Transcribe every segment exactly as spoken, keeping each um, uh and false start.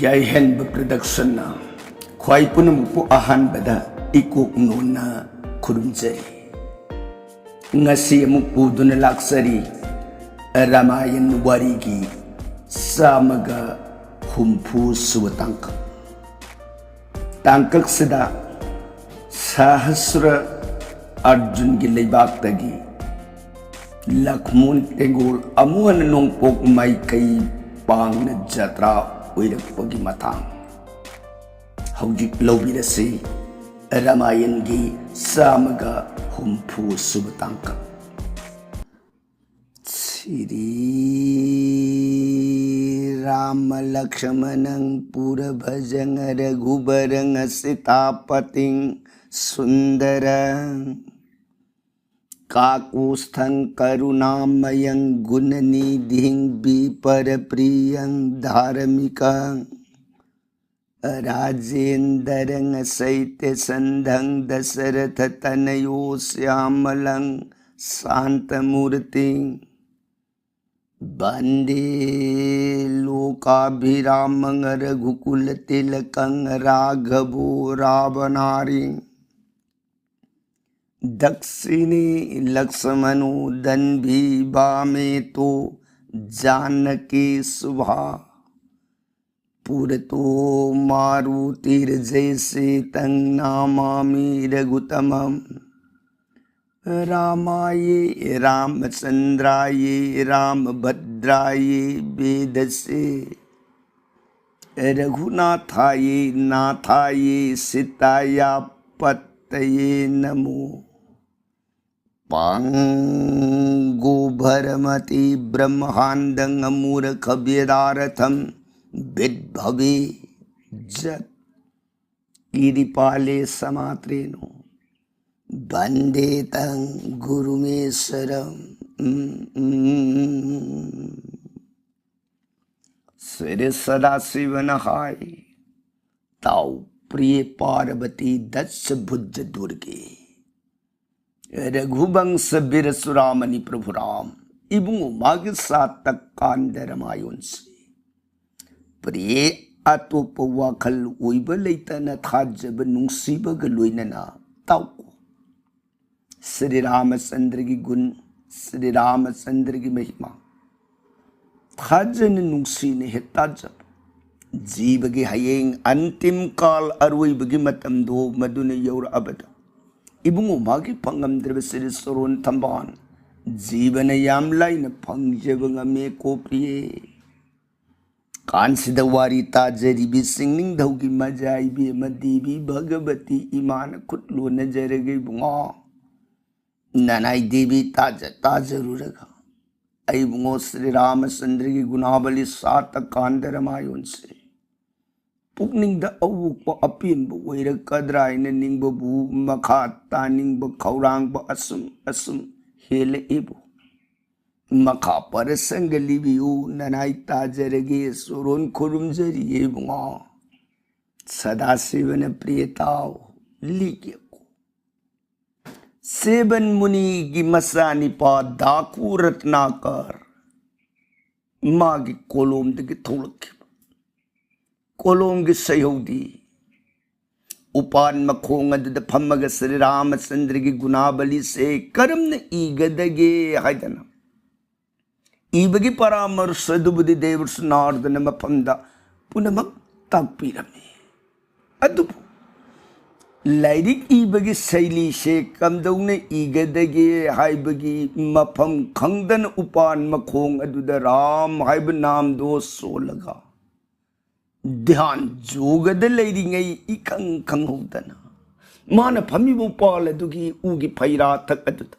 ꯌꯥꯏꯍꯟꯕ ꯄ꯭ꯔꯗꯛꯁꯟꯅ ꯈ꯭ꯋꯥꯏ ꯄꯨꯝꯅꯃꯛꯄꯨ ꯑꯍꯥꯟꯕꯗ ꯏꯀꯣꯛ ꯅꯣꯟꯅ ꯈꯨꯔꯨꯝꯖꯔꯤ꯫ ꯉꯁꯤ ꯑꯃꯨꯛ ꯄꯨꯗꯨꯅ ꯂꯥꯛꯆꯔꯤ ꯔꯥꯃꯥꯌꯟ ꯋꯥꯔꯤꯒꯤ ꯆꯥꯝꯃꯒ ꯍꯨꯝꯐꯨ ꯁꯨꯕ ꯇꯥꯡꯀꯛ꯫ ꯇꯥꯡꯀꯛꯁꯤꯗ ꯁꯍꯁ꯭ꯔ ꯑꯔꯖꯨꯟꯒꯤ ꯂꯩꯕꯥꯛꯇꯒꯤ ꯂꯛꯃꯨꯟ ꯇꯦꯡꯒꯣꯜ ꯑꯃꯨꯛ ꯍꯟꯅ ꯅꯣꯡꯄꯣꯛ ꯃꯥꯏꯀꯩ ꯄꯥꯡꯅ ꯖꯇ꯭ꯔꯥ ꯑꯣꯏꯔꯛꯄꯒꯤ ꯃꯇꯥꯡ ꯍꯧꯖꯤꯛ ꯂꯧꯕꯤꯔꯁꯤ꯫ ꯔꯥꯃꯥꯌꯟꯒꯤ ꯆꯥꯝꯃꯒ ꯍꯨꯝꯐꯨ ꯁꯨꯕ ꯇꯥꯡꯀꯛ꯫ श्रीरामलक्ष्मणं पुरभजं रघुबरं सीतापतिं सुन्दरं काकुत्स्थं करुणामयं गुणनिधिं विप्रप्रियं धार्मिकं राजेन्द्रं सैत्यसन्धं दशरथतनयो श्यामलं शान्तमूर्तिं वन्दे लोकाभिरामं रघुकुलतिलकं राघवो रावणारिं दक्षिणे लक्ष्मणो दन्वी वामे तु जानकी शुभा। पुरतो मारुतिर्जयसेतं नमामि रघुत्तमम्। रामाय रामचन्द्राय रामभद्राय वेधसे रघुनाथाय नाथाय सीताया पतये नमो। पाङ्गो भरमति ब्रह्माण्डं मूर्खव्यदार्थं विद्भवे जत्। गिरिपाले समात्रेणो वन्दे तं गुरुमीश्वरम्। श्री सदाशिव नहाय ताऊ प्रिय पार्वती दक्ष भुज दुर्गे। रघुवंश वीर चूड़ामणि प्रभु राम, ꯏꯕꯨꯡꯉꯣ ꯃꯥꯒꯤ ꯁꯥꯇ ꯀꯥꯟꯗ ꯔꯥꯃꯥꯌꯟꯁꯤ ꯄ꯭ꯔꯤꯌꯦ ꯑꯇꯣꯞꯄ ꯋꯥꯈꯜ ꯑꯣꯏꯕ ꯂꯩꯇꯅ ꯊꯥꯖꯕ ꯅꯨꯡꯁꯤꯕꯒ ꯂꯣꯏꯅꯅ ꯇꯥꯎꯀꯣ꯫ ꯁ꯭ꯔꯤ ꯔꯥꯃꯆꯟꯗ꯭ꯔꯒꯤ ꯒꯨꯟ, ꯁ꯭ꯔꯤ ꯔꯥꯃꯆꯟꯗ꯭ꯔꯒꯤ ꯃꯍꯤꯃꯥ ꯊꯥꯖꯅ ꯅꯨꯡꯁꯤꯅ ꯍꯦꯛ ꯇꯥꯖꯕ꯫ ꯖꯤꯕꯒꯤ ꯍꯌꯦꯡ ꯑꯟꯇꯤꯝ ꯀꯥꯜ, ꯑꯔꯣꯏꯕꯒꯤ ꯃꯇꯝꯗꯣ ꯃꯗꯨꯅ ꯌꯧꯔꯛꯑꯕꯗ, ꯏꯕꯨꯡꯉꯣ ꯃꯥꯒꯤ ꯐꯪꯉꯝꯗ꯭ꯔꯕ ꯁ꯭ꯔꯤ ꯁꯣꯔꯣꯟ ꯊꯝꯕꯥꯜ ꯖꯤꯕꯅ ꯌꯥꯝ ꯂꯥꯏꯅ ꯐꯪꯖꯕ ꯉꯝꯃꯦ ꯀꯣ ꯄ꯭ꯔꯤꯌꯦ꯫ ꯀꯥꯟꯁꯤꯗ ꯋꯥꯔꯤ ꯇꯥꯖꯔꯤꯕꯤ ꯆꯤꯡꯅꯤꯡꯊꯧꯒꯤ ꯃꯖꯥ ꯏꯕꯦꯝꯃ ꯗꯦꯕꯤ ꯚꯒꯕꯇꯤ ꯏꯃꯥꯅ ꯈꯨꯠ ꯂꯣꯟꯅꯖꯔꯒꯦ ꯏꯕꯨꯡꯉꯣ꯫ ꯅꯅꯥꯏ ꯗꯦꯕꯤ ꯇꯥꯖ ꯇꯥꯖꯔꯨꯔꯒ ꯑꯩꯕꯨꯡꯉꯣ ꯁ꯭ꯔꯤ ꯔꯥꯃꯆꯟꯗ꯭ꯔꯒꯤ ꯒꯨꯅꯥꯕꯂꯤ ꯁꯥꯠꯇ ꯀꯥꯟꯗꯔꯃꯥꯌꯣꯟꯁꯦ ꯄꯨꯛꯅꯤꯡꯗ ꯑꯋꯣꯛꯄ ꯑꯄꯦꯟꯕ ꯑꯣꯏꯔꯛꯀꯗ꯭ꯔꯥ ꯍꯥꯏꯅ ꯅꯤꯡꯕꯕꯨ ꯃꯈꯥ ꯇꯥꯅꯤꯡꯕ ꯈꯧꯔꯥꯡꯕ ꯑꯁꯨꯝ ꯑꯁꯨꯝ ꯍꯦꯜꯂꯛꯏꯕꯨ꯫ ꯃꯈꯥ ꯄꯔꯁꯪꯒ ꯂꯤꯕꯤꯌꯨ, ꯅꯅꯥꯏ ꯇꯥꯖꯔꯒꯦ, ꯁꯣꯔꯣꯟ ꯈꯨꯔꯨꯝꯖꯔꯤꯌꯦ ꯏꯕꯨꯡꯉꯣ꯫ ꯁꯗꯥꯁꯤꯕꯅ ꯄ꯭ꯔꯤꯌ ꯇꯥꯎ, ꯂꯤꯒꯦꯀꯣ꯫ ꯁꯦꯕꯟ ꯃꯨꯅꯤꯒꯤ ꯃꯆꯥꯅꯤꯄꯥ ꯗꯥꯀꯨ ꯔꯠꯅꯥꯀꯔ ꯃꯥꯒꯤ ꯀꯣꯂꯣꯝꯗꯒꯤ ꯊꯣꯛꯂꯛꯈꯤꯕ ꯀꯣꯂꯣꯝꯒꯤ ꯁꯩꯍꯧꯗꯤ ꯎꯄꯥꯟ ꯃꯈꯣꯡ ꯑꯗꯨꯗ ꯐꯝꯃꯒ ꯁ꯭ꯔꯤ ꯔꯥꯃꯆꯟꯗ꯭ꯔꯒꯤ ꯒꯨꯅꯥꯕꯂꯤꯁꯦ ꯀꯔꯝꯅ ꯏꯒꯗꯒꯦ ꯍꯥꯏꯗꯅ ꯏꯕꯒꯤ ꯄꯔꯥꯃꯔꯁ ꯑꯗꯨꯕꯨꯗꯤ ꯗꯦꯕ ꯁ꯭ꯔꯤ ꯅꯥꯔꯗꯅ ꯃꯐꯝꯗ ꯄꯨꯝꯅꯃꯛ ꯇꯥꯛꯄꯤꯔꯝꯃꯤ꯫ ꯑꯗꯨꯕꯨ ꯂꯥꯏꯔꯤꯛ ꯏꯕꯒꯤ ꯁꯩꯂꯤꯁꯦ ꯀꯝꯗꯧꯅ ꯏꯒꯗꯒꯦ ꯍꯥꯏꯕꯒꯤ ꯃꯐꯝ ꯈꯪꯗꯅ ꯎꯄꯥꯟ ꯃꯈꯣꯡ ꯑꯗꯨꯗ ꯔꯥꯝ ꯍꯥꯏꯕ ꯅꯥꯝꯗꯣ ꯁꯣꯜꯂꯒ ꯙ꯭ꯌꯥꯟ ꯌꯣꯒꯗ ꯂꯩꯔꯤꯉꯩ ꯏꯈꯪ ꯈꯪꯍꯧꯗꯅ ꯃꯥꯅ ꯐꯝꯃꯤꯕ ꯎꯄꯥꯜ ꯑꯗꯨꯒꯤ ꯎꯒꯤ ꯐꯩꯔꯥꯊꯛ ꯑꯗꯨꯗ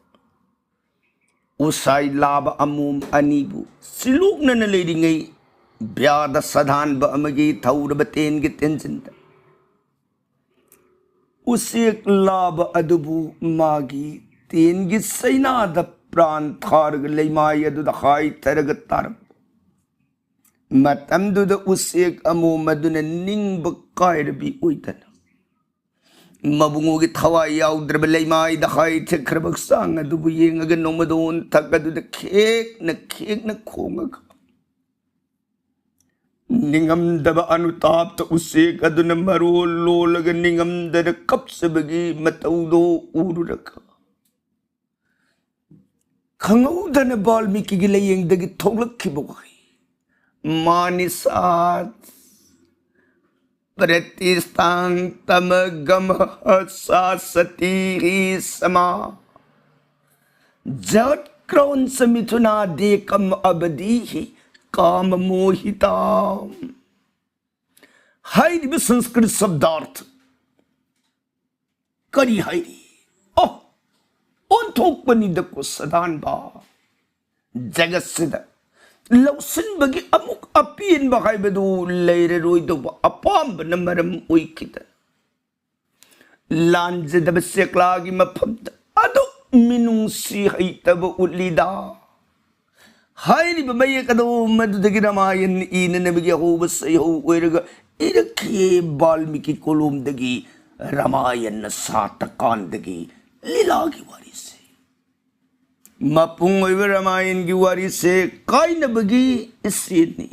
ꯎꯁꯥꯏ ꯂꯥꯕ ꯑꯃꯣꯝ ꯑꯅꯤꯕꯨ ꯁꯤꯂꯣꯛꯅꯅ ꯂꯩꯔꯤꯉꯩ ꯕ꯭ꯌꯥꯗ ꯁꯥꯗꯥꯟꯕ ꯑꯃꯒꯤ ꯊꯧꯔꯕ ꯇꯦꯟꯒꯤ ꯇꯦꯟꯖꯤꯟꯗ ꯎꯆꯦꯛ ꯂꯥꯕ ꯑꯗꯨꯕꯨ ꯃꯥꯒꯤ ꯇꯦꯟꯒꯤ ꯆꯩꯅꯥꯗ ꯄ꯭ꯔꯥꯟ ꯊꯥꯔꯒ ꯂꯩꯃꯥꯏ ꯑꯗꯨꯗ ꯍꯥꯏꯊꯔꯒ ꯇꯥꯔꯛꯄ ꯃꯇꯝꯗꯨꯗ ꯎꯆꯦꯛ ꯑꯃꯣꯝ ꯑꯗꯨꯅ ꯅꯤꯡꯕ ꯀꯥꯏꯔꯕꯤ ꯑꯣꯏꯗꯅ ꯃꯕꯨꯡꯉꯣꯒꯤ ꯊꯋꯥꯏ ꯌꯥꯎꯗ꯭ꯔꯕ ꯂꯩꯃꯥꯏꯗ ꯍꯥꯏꯊꯈ꯭ꯔꯕ ꯍꯛꯆꯥꯡ ꯑꯗꯨꯕꯨ ꯌꯦꯡꯉꯒ ꯅꯣꯡꯃꯗꯣꯟ ꯊꯛ ꯑꯗꯨꯗ ꯈꯦꯛꯅ ꯈꯦꯛꯅ ꯈꯣꯡꯉꯒ ꯅꯤꯡꯉꯝꯗꯕ ꯑꯅꯨꯇꯥꯞꯇ ꯎꯆꯦꯛ ꯑꯗꯨꯅ ꯃꯔꯣꯜ ꯂꯣꯜꯂꯒ ꯅꯤꯡꯉꯝꯗꯅ ꯀꯞꯆꯕꯒꯤ ꯃꯇꯧꯗꯣ ꯎꯔꯨꯔꯒ, ꯈꯪꯍꯧꯗꯅ ꯕꯥꯜꯃꯤꯀꯤꯒꯤ ꯂꯥꯏꯌꯦꯡꯗꯒꯤ ꯊꯣꯛꯂꯛꯈꯤꯕ ꯋꯥꯍꯩ, "ꯃꯥꯅꯤꯁꯥꯠ ꯄ꯭ꯔꯇꯤꯁꯇꯥꯟ ꯇꯃꯒꯃ ꯁꯥꯁꯇꯤ ꯍꯤ ꯁꯃꯥ ꯖꯠ ꯀ꯭ꯔꯧꯟꯁ ꯃꯤꯊꯨꯅꯥ ꯗꯦꯀꯝ ꯑꯕꯗꯤ ꯍꯤ ꯀꯥꯃ ꯃꯣꯍꯤꯇꯥ"꯫ ꯍꯥꯏꯔꯤꯕ ꯁꯪꯁꯀ꯭ꯔꯤꯠ ꯁꯕꯗꯥꯔꯊ ꯀꯔꯤ ꯍꯥꯏꯔꯤ? ꯑꯣ, ꯑꯣꯟꯊꯣꯛꯄꯅꯤꯗꯀꯣ ꯁꯗꯥꯟꯕ꯫ ꯖꯒꯠꯁꯤꯗ ꯂꯧꯁꯤꯟꯕꯒꯤ ꯑꯃꯨꯛ ꯑꯄꯦꯟꯕ ꯍꯥꯏꯕꯗꯨ ꯂꯩꯔꯔꯣꯏꯗꯧꯕ ꯑꯄꯥꯝꯕꯅ ꯃꯔꯝ ꯑꯣꯏꯈꯤꯗꯅ, ꯂꯥꯟꯖꯗꯕ ꯆꯦꯛꯂꯥꯒꯤ ꯃꯐꯝꯗ ꯑꯗꯨꯛ ꯃꯤꯅꯨꯡꯁꯤ ꯍꯩꯇꯕ ꯎꯠꯂꯤꯗ꯫ ꯍꯥꯏꯔꯤꯕ ꯃꯌꯦꯛ ꯑꯗꯨ ꯃꯗꯨꯗꯒꯤ ꯔꯥꯃꯥꯌꯟ ꯏꯅꯅꯕꯒꯤ ꯑꯍꯧꯕ ꯁꯩꯍꯧ ꯑꯣꯏꯔꯒ ꯏꯔꯛꯈꯤꯌꯦ꯫ ꯕꯥꯜꯃꯤꯀꯤ ꯀꯣꯂꯣꯝꯗꯒꯤ ꯔꯥꯃꯥꯌꯟꯅ ꯁꯥꯠꯇꯀꯥꯟꯗꯒꯤ ꯂꯤꯂꯥꯒꯤ ꯋꯥꯔꯤꯁꯦ꯫ ꯃꯄꯨꯡ ꯑꯣꯏꯕ ꯔꯥꯃꯥꯌꯟꯒꯤ ꯋꯥꯔꯤꯁꯦ ꯀꯥꯏꯅꯕꯒꯤ ꯏꯆꯦꯅꯤ꯫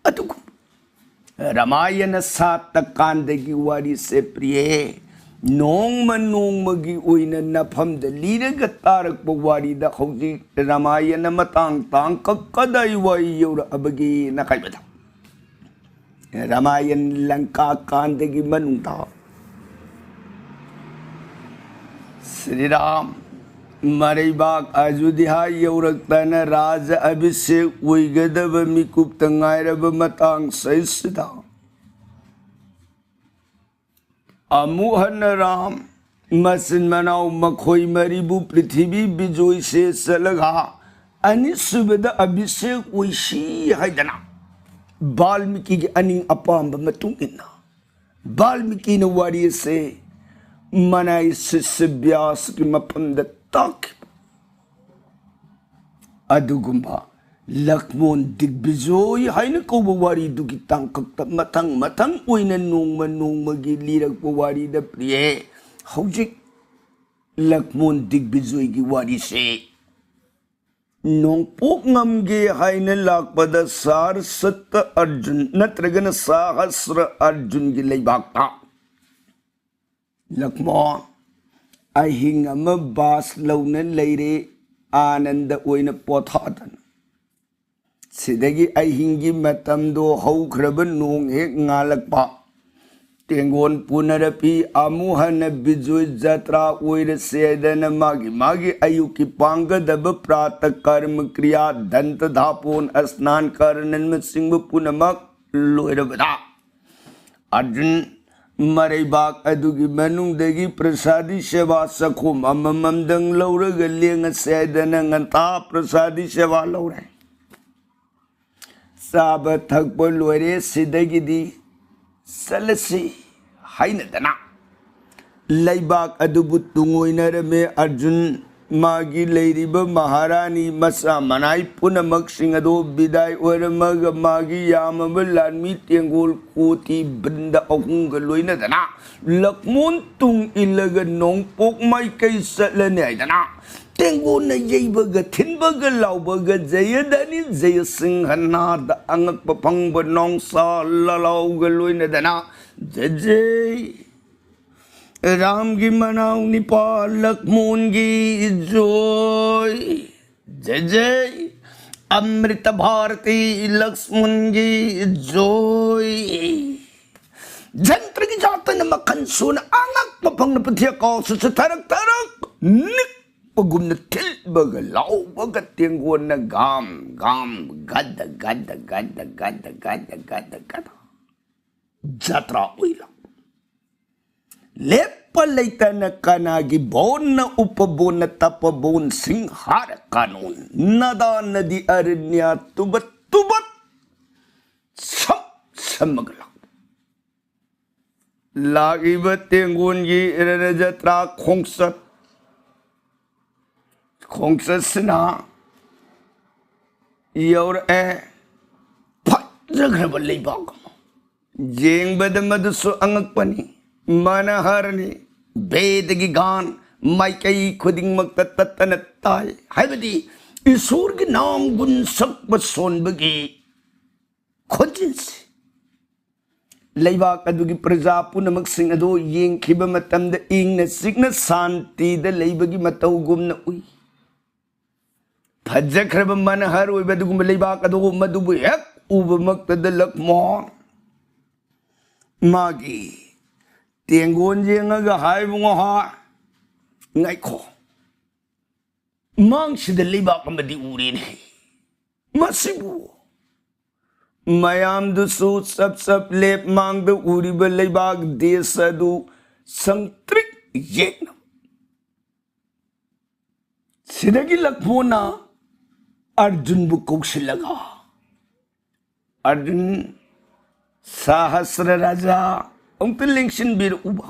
ꯑꯗꯨꯒꯨꯝꯕ ꯔꯥꯃꯥꯌꯟꯅ ꯁꯥꯠꯇꯀꯥꯟꯗꯒꯤ ꯋꯥꯔꯤꯁꯦ, ꯄ꯭ꯔꯤꯌꯦ, ꯅꯣꯡꯃ ꯅꯣꯡꯃꯒꯤ ꯑꯣꯏꯅ ꯅꯐꯝꯗ ꯂꯤꯔꯒ ꯇꯥꯔꯛꯄ ꯋꯥꯔꯤꯗ ꯍꯧꯖꯤꯛ ꯔꯥꯃꯥꯌꯟꯅ ꯃꯇꯥꯡ ꯇꯥꯡꯀꯛ ꯀꯗꯥꯏ ꯋꯥꯏ ꯌꯧꯔꯛꯑꯕꯒꯦꯅ ꯍꯥꯏꯕꯗ, ꯔꯥꯃꯥꯌꯟ ꯂꯪꯀꯥ ꯀꯥꯟꯗꯒꯤ ꯃꯅꯨꯡꯗ ꯁ꯭ꯔꯤꯔꯥꯝ ꯃꯔꯩꯕꯥꯛ ꯑꯌꯨꯙ꯭ꯌꯥ ꯌꯧꯔꯛꯇꯅ ꯔꯥꯖ ꯑꯚꯤꯁꯦꯛ ꯑꯣꯏꯒꯗꯕ ꯃꯤꯀꯨꯞꯇ ꯉꯥꯏꯔꯕ ꯃꯇꯥꯡ ꯁꯤꯗꯩꯁꯤꯗ, ꯑꯃꯨꯛ ꯍꯟꯅ ꯔꯥꯝ ꯃꯆꯤꯟ ꯃꯅꯥꯎ ꯃꯈꯣꯏ ꯃꯔꯤꯕꯨ ꯄ꯭ꯔꯤꯊꯤꯕꯤ ꯕꯤꯖꯣꯏꯁꯦ ꯆꯠꯂꯒ ꯑꯅꯤꯁꯨꯕꯗ ꯑꯚꯤꯁꯦꯛ ꯑꯣꯏꯁꯤ ꯍꯥꯏꯗꯅ ꯕꯥꯜꯃꯤꯀꯤꯒꯤ ꯑꯅꯤꯡ ꯑꯄꯥꯝꯕ ꯃꯇꯨꯡ ꯏꯟꯅ ꯕꯥꯜꯃꯤꯀꯤꯅ ꯋꯥꯔꯤ ꯑꯁꯦ ꯃꯅꯥꯏ ꯁꯤꯁ꯭ꯌ ꯕ꯭ꯌꯥꯁꯀꯤ ꯃꯐꯝꯗ ꯇꯥꯛꯈꯤꯕ ꯑꯗꯨꯒꯨꯝꯕ ꯂꯛꯃꯣꯟ ꯗꯤꯒꯕꯤꯖꯣꯏ ꯍꯥꯏꯅ ꯀꯧꯕ ꯋꯥꯔꯤꯗꯨꯒꯤ ꯇꯥꯡꯀꯛꯇ ꯃꯊꯪ ꯃꯊꯪ ꯑꯣꯏꯅ ꯅꯣꯡꯃ ꯅꯣꯡꯃꯒꯤ ꯂꯤꯔꯛꯄ ꯋꯥꯔꯤꯗ, ꯄ꯭ꯔꯤꯌꯦ, ꯍꯧꯖꯤꯛ ꯂꯛꯃꯣꯟ ꯗꯤꯒꯕꯤꯖꯣꯏꯒꯤ ꯋꯥꯔꯤꯁꯦ ꯅꯣꯡꯄꯣꯛ ꯉꯝꯒꯦ ꯍꯥꯏꯅ ꯂꯥꯛꯄꯗ ꯁꯍꯔꯁꯇ ꯑꯔꯖꯨꯟ ꯅꯠꯇ꯭ꯔꯒꯅ ꯁꯍꯁ꯭ꯔ ꯑꯔꯖꯨꯟꯒꯤ ꯂꯩꯕꯥꯛꯇ ꯂꯛꯃꯣꯟ ꯑꯍꯤꯡ ꯑꯃ ꯕꯥꯁ ꯂꯧꯅ ꯂꯩꯔꯦ, ꯑꯥꯅꯟꯗ ꯑꯣꯏꯅ ꯄꯣꯊꯥꯗꯅ꯫ ꯁꯤꯗꯒꯤ ꯑꯍꯤꯡꯒꯤ ꯃꯇꯝꯗꯣ ꯍꯧꯈ꯭ꯔꯕ ꯅꯣꯡ ꯍꯦꯛ ꯉꯥꯜꯂꯛꯄ, ꯇꯦꯡꯒꯣꯟ ꯄꯨꯅꯔꯛꯄꯤ ꯑꯃꯨꯛ ꯍꯟꯅ ꯕꯤꯖꯣꯏ ꯖꯇ꯭ꯔꯥ ꯑꯣꯏꯔꯁꯦ ꯍꯥꯏꯗꯅ ꯃꯥꯒꯤ ꯃꯥꯒꯤ ꯑꯌꯨꯛꯀꯤ ꯄꯥꯡꯒꯗꯕ ꯄ꯭ꯔꯥꯇ ꯀꯔꯃ ꯀ꯭ꯔꯤꯌꯥ, ꯗꯟꯇ ꯙꯥꯄꯣꯟ, ꯑꯁꯅꯥꯟ ꯀꯔꯅꯟꯅꯆꯤꯡꯕ ꯄꯨꯝꯅꯃꯛ ꯂꯣꯏꯔꯕꯗ, ꯑꯔꯖꯨꯟ ꯃꯔꯩꯕꯥꯛ ꯑꯗꯨꯒꯤ ꯃꯅꯨꯡꯗꯒꯤ ꯄ꯭ꯔꯁꯥꯗꯤ ꯁꯦꯕꯥ ꯆꯈꯣꯝ ꯑꯃꯃꯝꯗꯪ ꯂꯧꯔꯒ ꯂꯦꯡꯉꯁꯦ ꯍꯥꯏꯗꯅ ꯉꯟꯇꯥ ꯄ꯭ꯔꯁꯥꯗꯤ ꯁꯦꯕꯥ ꯂꯧꯔꯦ꯫ ꯆꯥꯕ ꯊꯛꯄ ꯂꯣꯏꯔꯦ, ꯁꯤꯗꯒꯤꯗꯤ ꯆꯠꯂꯁꯤ ꯍꯥꯏꯅꯗꯅ ꯂꯩꯕꯥꯛ ꯑꯗꯨꯕꯨ ꯇꯨꯡꯑꯣꯏꯅꯔꯝꯃꯦ꯫ ꯑꯔꯖꯨꯟ ꯃꯥꯒꯤ ꯂꯩꯔꯤꯕ ꯃꯍꯥꯔꯥꯅꯤ ꯃꯆꯥ ꯃꯅꯥꯏ ꯄꯨꯝꯅꯃꯛꯁꯤꯡ ꯑꯗꯨ ꯕꯤꯗꯥꯏ ꯑꯣꯏꯔꯝꯃꯒ ꯃꯥꯒꯤ ꯌꯥꯝꯃꯕ ꯂꯥꯟꯃꯤ ꯇꯦꯡꯒꯣꯜ ꯀꯣꯇꯤ ꯕ꯭ꯔꯤꯟꯗ ꯑꯍꯨꯝꯒ ꯂꯣꯏꯅꯗꯅ ꯂꯛꯃꯣꯟ ꯇꯨꯡ ꯏꯜꯂꯒ ꯅꯣꯡꯄꯣꯛ ꯃꯥꯏꯀꯩ ꯆꯠꯂꯅꯤ ꯍꯥꯏꯗꯅ ꯇꯦꯡꯒꯣꯟꯅ ꯌꯩꯕꯒ ꯊꯤꯟꯕꯒ ꯂꯥꯎꯕꯒ ꯖꯌꯙꯅꯤ ꯖꯌꯁꯤꯡꯍ ꯅꯥꯗ ꯑꯉꯛꯄ ꯐꯪꯕ ꯅꯣꯡꯁꯥ ꯂꯥꯂꯥꯎꯒ ꯂꯣꯏꯅꯗꯅ ꯖꯖꯩ ꯔꯥꯝꯒꯤ ꯃꯅꯥꯎ ꯅꯤꯄꯥ ꯂꯛꯃꯣꯟꯒꯤ ꯖꯣꯏ, ꯖꯖꯩ ꯑꯃ꯭ꯔꯤꯇ ꯚꯥꯔꯇꯤ ꯂꯛꯁꯃꯟꯒꯤ ꯖꯣꯏ꯫ ꯖꯟꯇ꯭ꯔꯒꯤ ꯖꯥꯇꯅ ꯃꯈꯜ ꯁꯨꯅ ꯑꯉꯛꯄ ꯐꯪꯅ ꯄꯨꯊꯦꯛ ꯀꯥꯎꯁꯨ ꯊꯔꯛ ꯊꯔꯛ ꯅꯤꯛꯄꯒꯨꯝꯅ ꯊꯤꯜꯕꯒ ꯂꯥꯎꯕꯒ ꯇꯦꯡꯒꯣꯟꯅ ꯒꯥꯝ ꯒꯥꯝ ꯒꯗ ꯒꯗ ꯒꯗ ꯒꯗ ꯒꯗ ꯒꯗ ꯒꯗ ꯖꯇ꯭ꯔꯥ ꯑꯣꯏꯂ꯫ ꯂꯦꯞꯄ ꯂꯩꯇꯅ ꯀꯅꯥꯒꯤ ꯕꯣꯟꯅ ꯎꯄꯕꯣꯟꯅ ꯇꯞꯄꯕꯣꯟ ꯁꯤꯡꯍꯥꯔ ꯀꯥꯅꯣꯟ ꯅꯗꯥ ꯅꯗꯤ ꯑꯔꯅ꯭ꯌꯥ ꯇꯨꯕꯠ ꯇꯨꯕꯠ ꯁꯝ ꯁꯝꯃꯒ ꯂꯥꯛꯄ꯫ ꯂꯥꯛꯂꯤꯕ ꯇꯦꯡꯒꯣꯟꯒꯤ ꯔꯅ ꯖꯇ꯭ꯔꯥ ꯈꯣꯡꯆꯠ, ꯈꯣꯡꯆꯠꯁꯤꯅ ꯌꯧꯔꯛꯑꯦ ꯐꯖꯈ꯭ꯔꯕ ꯂꯩꯕꯥꯛ ꯑꯃ꯫ ꯌꯦꯡꯕꯗ ꯃꯗꯨꯁꯨ ꯑꯉꯛꯄꯅꯤ, ꯃꯅꯍꯔꯅꯤ꯫ ꯕꯦꯗꯒꯤ ꯒꯥꯟ ꯃꯥꯏꯀꯩ ꯈꯨꯗꯤꯡꯃꯛꯇ ꯇꯠꯇꯅ ꯇꯥꯏ꯫ ꯍꯥꯏꯕꯗꯤ ꯏꯁꯣꯔꯒꯤ ꯅꯥꯝꯒꯨꯟ ꯁꯛꯄ ꯁꯣꯟꯕꯒꯤ ꯈꯣꯟꯖꯦꯜꯁꯤ ꯂꯩꯕꯥꯛ ꯑꯗꯨꯒꯤ ꯄ꯭ꯔꯖꯥ ꯄꯨꯝꯅꯃꯛꯁꯤꯡ ꯑꯗꯨ ꯌꯦꯡꯈꯤꯕ ꯃꯇꯝꯗ ꯏꯪꯅ ꯆꯤꯛꯅ ꯁꯥꯟꯇꯤꯗ ꯂꯩꯕꯒꯤ ꯃꯇꯧꯒꯨꯝꯅ ꯎꯏ꯫ ꯐꯖꯈ꯭ꯔꯕ ꯃꯅꯍꯔ ꯑꯣꯏꯕ ꯑꯗꯨꯒꯨꯝꯕ ꯂꯩꯕꯥꯛ ꯑꯗꯨ ꯃꯗꯨꯕꯨ ꯍꯦꯛ ꯎꯕꯃꯛꯇꯗ ꯂꯛꯃꯣꯟ ꯃꯥꯒꯤ ꯇꯦꯡꯒꯣꯟ ꯌꯦꯡꯉꯒ ꯍꯥꯏꯕ ꯉꯣꯍꯥ, ꯉꯥꯏꯈꯣ, ꯃꯥꯡꯁꯤꯗ ꯂꯩꯕꯥꯛ ꯑꯃꯗꯤ ꯎꯔꯦꯅꯦ꯫ ꯃꯁꯤꯕꯨ ꯃꯌꯥꯝꯗꯨꯁꯨ ꯆꯞ ꯆꯞ ꯂꯦꯞ ꯃꯥꯡꯗ ꯎꯔꯤꯕ ꯂꯩꯕꯥꯛ ꯗꯦꯁ ꯑꯗꯨ ꯁꯪꯇ꯭ꯔꯤꯛ ꯌꯦꯡꯅ ꯁꯤꯗꯒꯤ ꯂꯛꯃꯣꯟꯅ ꯑꯔꯖꯨꯟꯕꯨ ꯀꯧꯁꯤꯜꯂꯒ, "ꯑꯔꯖꯨꯟ, ꯁꯍꯁ꯭ꯔ ꯔꯥꯖꯥ, ꯑꯃꯨꯛꯇ ꯂꯦꯡꯁꯤꯟꯕꯤꯔꯛꯎꯕ꯫"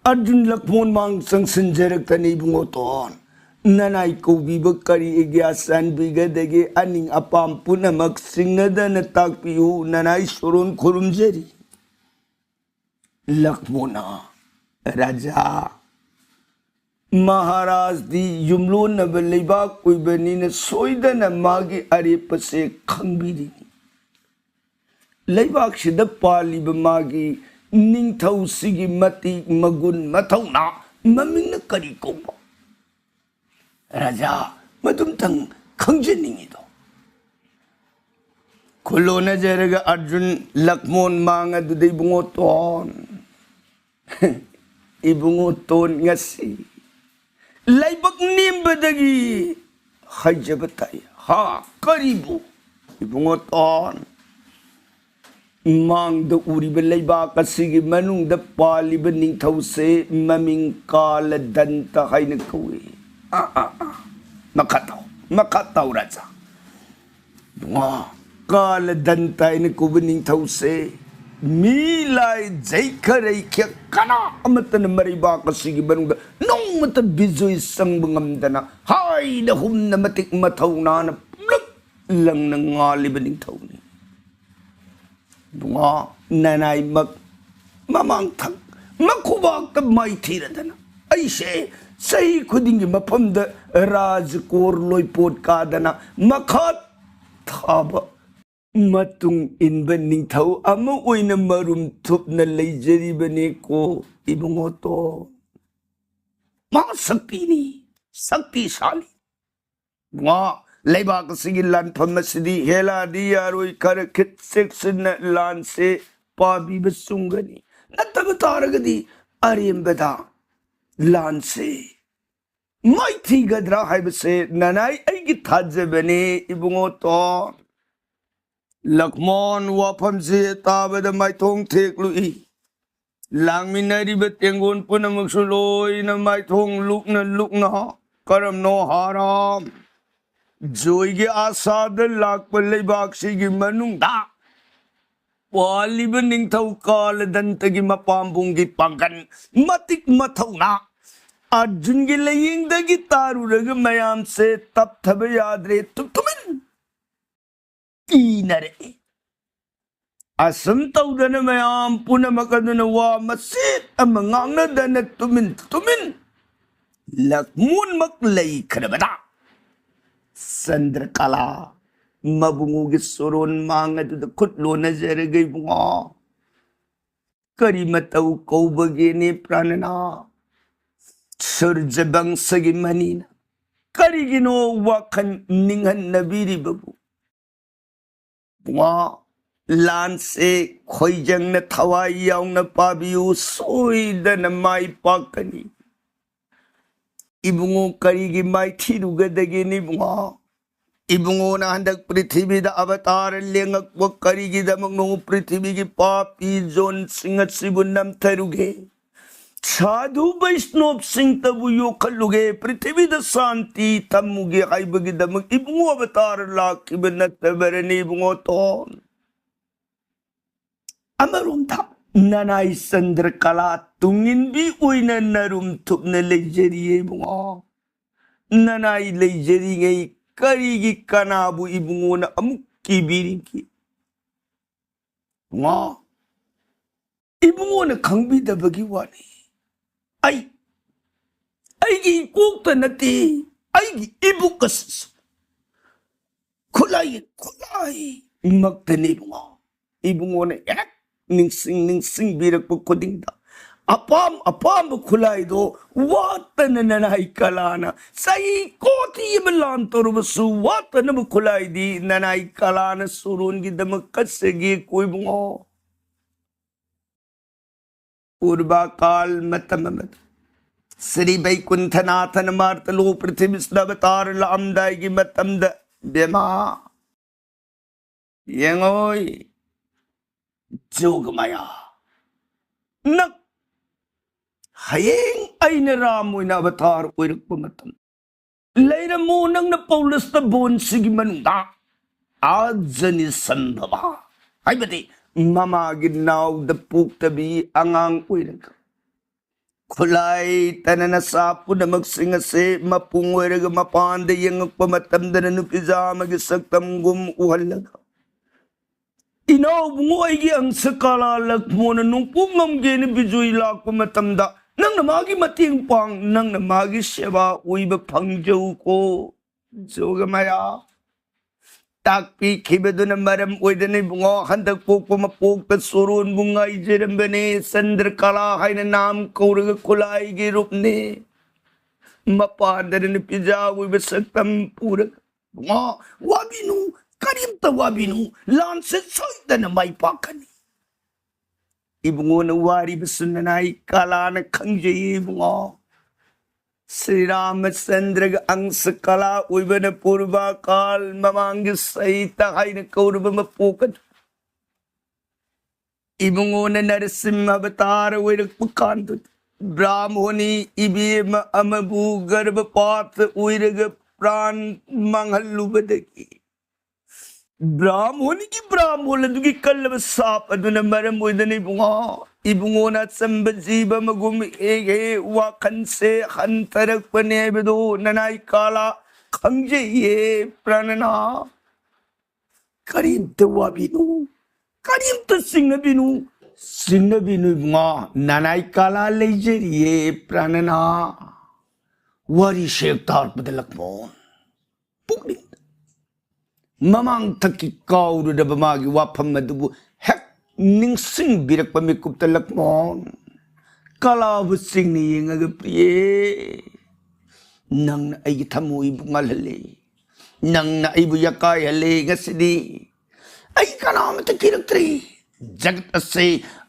ꯑꯔꯖꯨꯟ ꯂꯛꯃꯣꯟ ꯃꯥꯡ ꯆꯪꯁꯤꯟꯖꯔꯛꯇꯅ, "ꯏꯕꯨꯡꯉꯣꯇꯣꯟ, ꯅꯅꯥꯏ ꯀꯧꯕꯤꯕ ꯀꯔꯤ ꯑꯥꯒ꯭ꯌꯥ ꯆꯥꯟꯕꯤꯒꯗꯒꯦ? ꯑꯅꯤꯡ ꯑꯄꯥꯝ ꯄꯨꯝꯅꯃꯛ ꯁꯤꯡꯅꯗꯅ ꯇꯥꯛꯄꯤꯌꯨ, ꯅꯅꯥꯏ ꯁꯣꯔꯣꯟ ꯈꯨꯔꯨꯝꯖꯔꯤ꯫" ꯂꯛꯃꯣꯅ, "ꯔꯥꯖꯥ, ꯃꯍꯥꯔꯥꯖꯗꯤ ꯌꯨꯝꯂꯣꯟꯅꯕ ꯂꯩꯕꯥꯛ ꯑꯣꯏꯕꯅꯤꯅ ꯁꯣꯏꯗꯅ ꯃꯥꯒꯤ ꯑꯔꯦꯞꯄꯁꯦ ꯈꯪꯕꯤꯔꯤꯅꯤ꯫ ꯂꯩꯕꯥꯛꯁꯤꯗ ꯄꯥꯜꯂꯤꯕ ꯃꯥꯒꯤ ꯅꯤꯡꯊꯧꯁꯤꯒꯤ ꯃꯇꯤꯛ ꯃꯒꯨꯟ ꯃꯊꯧꯅꯥ ꯃꯃꯤꯡꯅ ꯀꯔꯤ ꯀꯧꯕ? ꯔꯥꯖꯥ, ꯃꯗꯨꯝꯇꯪ ꯈꯪꯖꯅꯤꯡꯉꯤꯗꯣ꯫" ꯈꯨꯜꯂꯣꯟꯅꯖꯔꯒ ꯑꯔꯖꯨꯟ ꯂꯛꯃꯣꯟ ꯃꯥꯡ ꯑꯗꯨꯗ, "ꯏꯕꯨꯡꯉꯣꯇꯣꯟ, ꯏꯕꯨꯡꯉꯣꯇꯣꯟ, ꯉꯁꯤ ꯂꯥꯏꯕꯛ ꯅꯦꯝꯕꯗꯒꯤ ꯍꯥꯏꯖꯕ ꯇꯥꯏ꯫" "ꯍꯥ, ꯀꯔꯤꯕꯨ?" "ꯏꯕꯨꯡꯉꯣꯇꯣꯟ, ꯃꯥꯡꯗ ꯎꯔꯤꯕ ꯂꯩꯕꯥꯛ ꯑꯁꯤꯒꯤ ꯃꯅꯨꯡꯗ ꯄꯥꯜꯂꯤꯕ ꯅꯤꯡꯊꯧꯁꯦ ꯃꯃꯤꯡ ꯀꯥꯂꯗꯟꯇ ꯍꯥꯏꯅ ꯀꯧꯏ꯫" ꯑꯥ, ꯑꯥ, ꯑꯥ꯫ ꯃꯈꯥ ꯇꯥꯎ, ꯃꯈꯥ ꯇꯥꯎ ꯔꯥꯖꯥ꯫ ꯏꯕꯨꯡꯉꯣ, ꯀꯥꯂꯗꯟꯇ ꯍꯥꯏꯅ ꯀꯧꯕ ꯅꯤꯡꯊꯧꯁꯦ ꯃꯤ ꯂꯥꯏ ꯖꯩꯈ ꯔꯩꯈ꯭ꯌ ꯀꯅꯥ ꯑꯃꯠꯇꯅ ꯃꯔꯩꯕꯥꯛ ꯑꯁꯤꯒꯤ ꯃꯅꯨꯡꯗ ꯅꯣꯡꯃꯇ ꯕꯤꯖꯣꯏ ꯆꯪꯕ ꯉꯝꯗꯅ ꯍꯥꯏꯅ ꯍꯨꯝꯅ ꯃꯇꯤꯛ ꯃꯊꯧꯅꯥꯅ ꯄꯨꯝꯂꯞ ꯂꯪꯅ ꯉꯥꯜꯂꯤꯕ ꯅꯤꯡꯊꯧꯅꯤ꯫ ꯏꯕꯨꯡꯉꯣ, ꯅꯅꯥꯏꯃꯛ ꯃꯃꯥꯡꯊꯛ ꯃꯈꯨꯕꯥꯛꯇ ꯃꯥꯏꯊꯤꯔꯗꯅ ꯑꯩꯁꯦ ꯆꯍꯤ ꯈꯨꯗꯤꯡꯒꯤ ꯃꯐꯝꯗ ꯔꯥꯖꯀꯣꯔ ꯂꯣꯏꯄꯣꯠ ꯀꯥꯗꯅ ꯃꯈꯥ ꯊꯥꯕ ꯃꯇꯨꯡ ꯏꯟꯕ ꯅꯤꯡꯊꯧ ꯑꯃ ꯑꯣꯏꯅ ꯃꯔꯨꯝ ꯊꯨꯞꯅ ꯂꯩꯖꯔꯤꯕꯅꯤꯀꯣ ꯏꯕꯨꯡꯉꯣꯇꯣ꯫ ꯃꯍꯥꯁꯛꯇꯤꯅꯤ, ꯁꯛꯇꯤꯁꯥꯂꯤ꯫ ꯉꯥ ꯂꯩꯕꯥꯛ ꯑꯁꯤꯒꯤ ꯂꯥꯟꯐꯝ ꯑꯁꯤꯗꯤ ꯍꯦꯂꯥꯗꯤ ꯌꯥꯔꯣꯏ, ꯈꯔ ꯈꯤꯠ ꯆꯦꯛꯁꯤꯟꯅ ꯂꯥꯟꯁꯦ ꯄꯥꯕꯤꯕ ꯆꯨꯝꯒꯅꯤ꯫ ꯅꯠꯇꯕ ꯇꯥꯔꯒꯗꯤ ꯑꯔꯦꯝꯕꯗ ꯂꯥꯟꯁꯦ ꯃꯥꯏꯊꯤꯒꯗ꯭ꯔꯥ ꯍꯥꯏꯕꯁꯦ ꯅꯅꯥꯏ ꯑꯩꯒꯤ ꯊꯥꯖꯕꯅꯤ ꯏꯕꯨꯡꯉꯣꯇꯣ꯫ ꯂꯛꯃꯣꯟ ꯋꯥꯐꯝꯁꯤ ꯇꯥꯕꯗ ꯃꯥꯏꯊꯣꯡ ꯊꯦꯛꯂꯨꯏ꯫ ꯂꯥꯡꯃꯤꯟꯅꯔꯤꯕ ꯇꯦꯡꯒꯣꯟ ꯄꯨꯝꯅꯃꯛꯁꯨ ꯂꯣꯏꯅ ꯃꯥꯏꯊꯣꯡ ꯂꯨꯛꯅ ꯂꯨꯛꯅ, "ꯀꯔꯝꯅꯣ ꯍꯥꯔꯥꯝ? ꯖꯣꯏꯒꯤ ꯑꯥꯁꯥꯗ ꯂꯥꯛꯄ ꯂꯩꯕꯥꯛꯁꯤꯒꯤ ꯃꯅꯨꯡꯗ ꯄꯥꯜꯂꯤꯕ ꯅꯤꯡꯊꯧ ꯀꯥꯂꯗꯟꯇꯒꯤ ꯃꯄꯥꯝꯕꯣꯝꯒꯤ ꯄꯥꯡꯒꯜ, ꯃꯇꯤꯛ ꯃꯊꯧꯅꯥ, ꯑꯔꯖꯨꯟꯒꯤ ꯂꯥꯏꯌꯦꯡꯗꯒꯤ ꯇꯥꯔꯨꯔꯒ ꯃꯌꯥꯝꯁꯦ ꯇꯞꯊꯕ ꯌꯥꯗ꯭ꯔꯦ, ꯇꯨ-, ꯇꯨꯃꯤꯟ ꯀꯤꯅꯔꯛꯏ꯫ ꯑꯁꯨꯝ ꯇꯧꯗꯅ ꯃꯌꯥꯝ ꯄꯨꯝꯅꯃꯛ ꯑꯗꯨꯅ ꯋꯥ ꯃꯆꯦꯠ ꯑꯃ ꯉꯥꯡꯅꯗꯅ ꯇꯨꯃꯤꯟ ꯇꯨꯃꯤꯟ ꯂꯛꯃꯣꯟꯃꯛ ꯂꯩꯈ꯭ꯔꯕꯗ ꯆꯟꯗ꯭ꯔꯀꯂꯥ ꯃꯕꯨꯡꯉꯣꯒꯤ ꯁꯣꯔꯣꯟ ꯃꯥꯡ ꯑꯗꯨꯗ ꯈꯨꯠ ꯂꯣꯟꯅꯖꯔꯒ, "ꯏꯕꯨꯡꯉꯣ, ꯀꯔꯤ ꯃꯇꯧ ꯀꯧꯕꯒꯦꯅꯦ ꯄ꯭ꯔꯥꯅꯅꯥ? ꯁꯨꯔꯖꯕꯪꯁꯒꯤ ꯃꯅꯤꯅ ꯀꯔꯤꯒꯤꯅꯣ ꯋꯥꯈꯜ ꯅꯤꯡꯍꯟꯅꯕꯤꯔꯤꯕꯕꯨ? ꯏꯕꯨꯡꯉꯣ, ꯂꯥꯟꯁꯦ ꯈꯣꯏꯖꯪꯅ ꯊꯋꯥꯏ ꯌꯥꯎꯅ ꯄꯥꯕꯤꯌꯨ, ꯁꯣꯏꯗꯅ ꯃꯥꯏ ꯄꯥꯛꯀꯅꯤ꯫ ꯏꯕꯨꯡꯉꯣ ꯀꯔꯤꯒꯤ ꯃꯥꯏꯊꯤꯔꯨꯒꯗꯒꯦꯅꯦ ꯏꯕꯨꯡꯉꯣ? ꯏꯕꯨꯡꯉꯣꯅ ꯍꯟꯗꯛ ꯄ꯭ꯔꯤꯊꯤꯕꯤꯗ ꯑꯕꯇꯥꯔ ꯂꯦꯡꯉꯛꯄ ꯀꯔꯤꯒꯤꯗꯃꯛꯅꯣ? ꯄ꯭ꯔꯤꯊꯤꯕꯤꯒꯤ ꯄꯥꯄꯤ ꯖꯣꯟꯁꯤꯡ ꯑꯁꯤꯕꯨ ꯅꯝꯊꯔꯨꯒꯦ, ꯁꯥꯙꯨ ꯕꯩꯁꯅꯣꯞꯁꯤꯡꯇꯕꯨ ꯌꯣꯛꯈꯠꯂꯨꯒꯦ, ꯄ꯭ꯔꯤꯊꯤꯕꯤꯗ ꯁꯥꯟꯇꯤ ꯊꯝꯃꯨꯒꯦ ꯍꯥꯏꯕꯒꯤꯗꯃꯛ ꯏꯕꯨꯡꯉꯣ ꯑꯕꯇꯥꯔ ꯂꯥꯛꯈꯤꯕ ꯅꯠꯇꯕꯔꯅꯦ ꯏꯕꯨꯡꯉꯣꯇꯣ?" ꯑꯃꯔꯣꯝꯗ ꯅꯅꯥꯏ ꯆꯟꯗ꯭ꯔꯀꯂꯥ ꯇꯨꯡꯏꯟꯕꯤ ꯑꯣꯏꯅ ꯅꯔꯨꯝ ꯊꯨꯞꯅ ꯂꯩꯖꯔꯤꯌꯦ ꯏꯕꯨꯡꯉꯣ꯫ ꯅꯅꯥꯏ ꯂꯩꯖꯔꯤꯉꯩ ꯀꯔꯤꯒꯤ ꯀꯅꯥꯕꯨ ꯏꯕꯨꯡꯉꯣꯅ ꯑꯃꯨꯛ ꯀꯤꯕꯤꯔꯤꯒꯦ? ꯏꯕꯨꯡꯉꯣ, ꯏꯕꯨꯡꯉꯣꯅ ꯈꯪꯕꯤꯗꯕꯒꯤ ꯋꯥꯅꯤ꯫ ꯑꯩ, ꯑꯩꯒꯤ ꯏꯀꯣꯛꯇ ꯅꯠꯇꯦ, ꯑꯩꯒꯤ ꯏꯕꯨꯛ ꯑꯁꯤꯁꯨ ꯈꯨꯠꯂꯥꯏꯒꯤ ꯈꯨꯠꯂꯥꯏꯃꯛꯇꯅꯤ ꯏꯕꯨꯡꯉꯣ꯫ ꯏꯕꯨꯡꯉꯣꯅ ꯍꯦꯛ ꯅꯤꯡꯁꯤꯡ ꯅꯤꯡꯁꯤꯡꯕꯤꯔꯛꯄ ꯈꯨꯗꯤꯡꯗ, ꯑꯄꯥꯝ ꯑꯄꯥꯝꯕ ꯈꯨꯠꯂꯥꯏꯗꯣ ꯋꯥꯠꯇꯅ ꯅꯅꯥꯏ ꯀꯂꯥꯅ ꯆꯍꯤ ꯀꯣꯇꯤ ꯑꯃ ꯂꯥꯟ ꯇꯧꯔꯕꯁꯨ ꯋꯥꯠꯇꯅꯕ ꯈꯨꯠꯂꯥꯏꯗꯤ ꯅꯅꯥꯏ ꯀꯂꯥꯅ ꯁꯨꯔꯣꯟꯒꯤꯗꯃꯛ ꯀꯠꯆꯒꯦꯀꯣ ꯏꯕꯨꯡꯉꯣ꯫ ꯄꯨꯔꯕ ꯀꯥꯜ ꯃꯇꯝ ꯑꯃꯗ ꯁ꯭ꯔꯤ ꯕꯩꯀꯨꯟꯊꯅꯥꯊꯅ ꯃꯥꯔꯇꯂꯣ ꯄ꯭ꯔꯤꯊꯤꯕꯤꯁꯤꯗ ꯑꯕꯇꯥꯔ ꯂꯥꯛꯑꯝꯗꯥꯏꯒꯤ ꯃꯇꯝꯗ, ꯕꯦꯃꯥ, ꯌꯦꯡꯉꯣꯏ, ꯖꯣꯒꯃꯌꯥ, ꯅꯪ ꯍꯌꯦꯡ ꯑꯩꯅ ꯔꯥꯝ ꯑꯣꯏꯅ ꯑꯕꯇꯥꯔ ꯑꯣꯏꯔꯛꯄ ꯃꯇꯝ, ꯂꯩꯔꯝꯃꯣ ꯅꯪꯅ ꯄꯧꯂꯁꯇ ꯕꯣꯟꯁꯤꯒꯤ ꯃꯅꯨꯡꯗ, ꯑꯥꯖꯅꯤ ꯁꯝꯚꯕ, ꯍꯥꯏꯕꯗꯤ ꯃꯃꯥꯒꯤ ꯅꯥꯎꯗ ꯄꯣꯛꯇꯕꯤ ꯑꯉꯥꯡ ꯑꯣꯏꯔꯒ, ꯈꯨꯠꯂꯥꯏ ꯇꯅꯅ ꯁꯥ ꯄꯨꯝꯅꯃꯛꯁꯤꯡ ꯑꯁꯦ ꯃꯄꯨꯡ ꯑꯣꯏꯔꯒ ꯃꯄꯥꯟꯗ ꯌꯦꯡꯉꯛꯄ ꯃꯇꯝꯗꯅ ꯅꯨꯄꯤꯖꯥ ꯑꯃꯒꯤ ꯁꯛꯇꯝꯒꯨꯝ ꯎꯍꯜꯂꯒ, ꯏꯅꯥꯎꯕꯨꯡꯉꯣ ꯑꯩꯒꯤ ꯑꯪꯁ ꯀꯥꯂꯥ ꯂꯛꯃꯣꯅ ꯅꯣꯡꯄꯣꯛ ꯉꯝꯒꯦꯅ ꯕꯤꯖꯣꯏ ꯂꯥꯛꯄ ꯃꯇꯝꯗ ꯅꯪꯅ ꯃꯥꯒꯤ ꯃꯇꯦꯡ ꯄꯥꯡ, ꯅꯪꯅ ꯃꯥꯒꯤ ꯁꯦꯕꯥ ꯑꯣꯏꯕ ꯐꯪꯖꯧꯀꯣ꯫ ꯖꯣꯒꯃꯌꯥ꯫ ꯇꯥꯛꯄꯤꯈꯤꯕꯗꯨꯅ ꯃꯔꯝ ꯑꯣꯏꯗꯅ ꯏꯕꯨꯡꯉꯣ ꯍꯟꯗꯛ ꯄꯣꯛꯄ ꯃꯄꯣꯛꯇ ꯁꯣꯔꯣꯟꯕꯨ ꯉꯥꯏꯖꯔꯝꯕꯅꯦ꯫ ꯆꯟꯗ꯭ꯔꯀꯂꯥ ꯍꯥꯏꯅ ꯅꯥꯝ ꯀꯧꯔꯒ ꯈꯨꯠꯂꯥꯏꯒꯤ ꯔꯨꯞꯅꯦ꯫ ꯃꯄꯥꯟꯗꯅ ꯅꯨꯄꯤꯖꯥ ꯑꯣꯏꯕ ꯁꯛꯇꯝ ꯄꯨꯔꯒ, ꯏꯕꯨꯡꯉꯣ, ꯋꯥꯕꯤꯅꯨ, ꯀꯔꯤꯝꯇ ꯋꯥꯕꯤꯅꯨ, ꯂꯥꯟꯁꯦ ꯁꯣꯏꯗꯅ ꯃꯥꯏ ꯄꯥꯛꯀꯅꯤ꯫ ꯏꯕꯨꯡꯉꯣꯅ ꯋꯥꯔꯤꯕꯁꯨ ꯅꯅꯥꯏ ꯀꯂꯥꯅ ꯈꯪꯖꯩ ꯏꯕꯨꯡꯉꯣ꯫ ꯁ꯭ꯔꯤ ꯔꯥꯃꯆꯟꯗ꯭ꯔꯒ ꯑꯪꯁ ꯀꯂꯥ ꯑꯣꯏꯕꯅ ꯄꯨꯔꯕ ꯀꯥꯜ ꯃꯃꯥꯡꯒꯤ ꯁꯩꯇ ꯍꯥꯏꯅ ꯀꯧꯔꯕ ꯃꯄꯣꯛ ꯑꯗꯨ ꯏꯕꯨꯡꯉꯣꯅ ꯅꯔꯁꯤꯝꯍ ꯑꯕꯇꯥꯔ ꯑꯣꯏꯔꯛꯄ ꯀꯥꯟꯗꯨꯗ ꯕ꯭ꯔꯥꯍꯃꯣꯅꯤ ꯏꯕꯦꯝꯃ ꯑꯃꯕꯨ ꯒꯔꯚꯄꯥꯠ ꯑꯣꯏꯔꯒ ꯄ꯭ꯔꯥꯟ ꯃꯥꯡꯍꯜꯂꯨꯕꯗꯒꯤ ꯕ꯭ꯔꯥꯍꯃꯣꯅꯤꯒꯤ ꯕ꯭ꯔꯥꯍꯃꯣꯟ ꯑꯗꯨꯒꯤ ꯀꯜꯂꯕ ꯁꯥꯞ ꯑꯗꯨꯅ ꯃꯔꯝ ꯑꯣꯏꯗꯅ ꯏꯕꯨꯡꯉꯣ, ꯏꯕꯨꯡꯉꯣꯅ ꯑꯆꯝꯕ ꯖꯤꯕ ꯑꯃꯒꯨꯝ ꯍꯦꯛ ꯍꯦꯛ ꯋꯥꯈꯜꯁꯦ ꯍꯟꯊꯔꯛꯄꯅꯦ ꯍꯥꯏꯕꯗꯨ ꯅꯅꯥꯏ ꯀꯥꯂꯥ ꯈꯪꯖꯩꯌꯦ ꯄ꯭ꯔꯥꯅꯅꯥ꯫ ꯀꯔꯤꯝꯇ ꯋꯥꯕꯤꯅꯨ, ꯀꯔꯤꯝꯇ ꯆꯤꯡꯅꯕꯤꯅꯨ, ꯆꯤꯡꯅꯕꯤꯅꯨ ꯏꯕꯨꯡꯉꯣ, ꯅꯅꯥꯏ ꯀꯥꯂꯥ ꯂꯩꯖꯔꯤꯌꯦ ꯄ꯭ꯔꯥꯅꯅꯥ꯫ ꯋꯥꯔꯤꯁꯦ ꯍꯦꯛ ꯇꯥꯔꯛꯄꯗ ꯂꯛꯃꯣꯟ ꯄꯨꯛꯅꯤꯡꯗ ꯃꯃꯥꯡꯊꯛꯀꯤ ꯀꯥꯎꯔꯨꯔꯕ ꯃꯥꯒꯤ ꯋꯥꯐꯝ ꯑꯗꯨꯕꯨ ꯍꯦꯛ ꯅꯤꯡꯁꯤꯡꯕꯤꯔꯛꯄ ꯃꯤꯀꯨꯞꯇ ꯂꯛꯃꯣꯟ ꯀꯂꯥꯕꯨ ꯆꯤꯡꯅ ꯌꯦꯡꯉꯒ, "ꯄ꯭ꯔꯤꯌꯦ, ꯅꯪꯅ ꯑꯩꯒꯤ ꯊꯃꯣꯏꯕꯨ ꯉꯥꯜꯍꯜꯂꯦ, ꯅꯪꯅ ꯑꯩꯕꯨ ꯌꯥꯀꯥꯏꯍꯜꯂꯦ꯫ ꯉꯁꯤꯗꯤ ꯑꯩ ꯀꯅꯥꯃꯠꯇ ꯀꯤꯔꯛꯇ꯭ꯔꯦ꯫ ꯖꯒꯠ ꯑꯁꯦ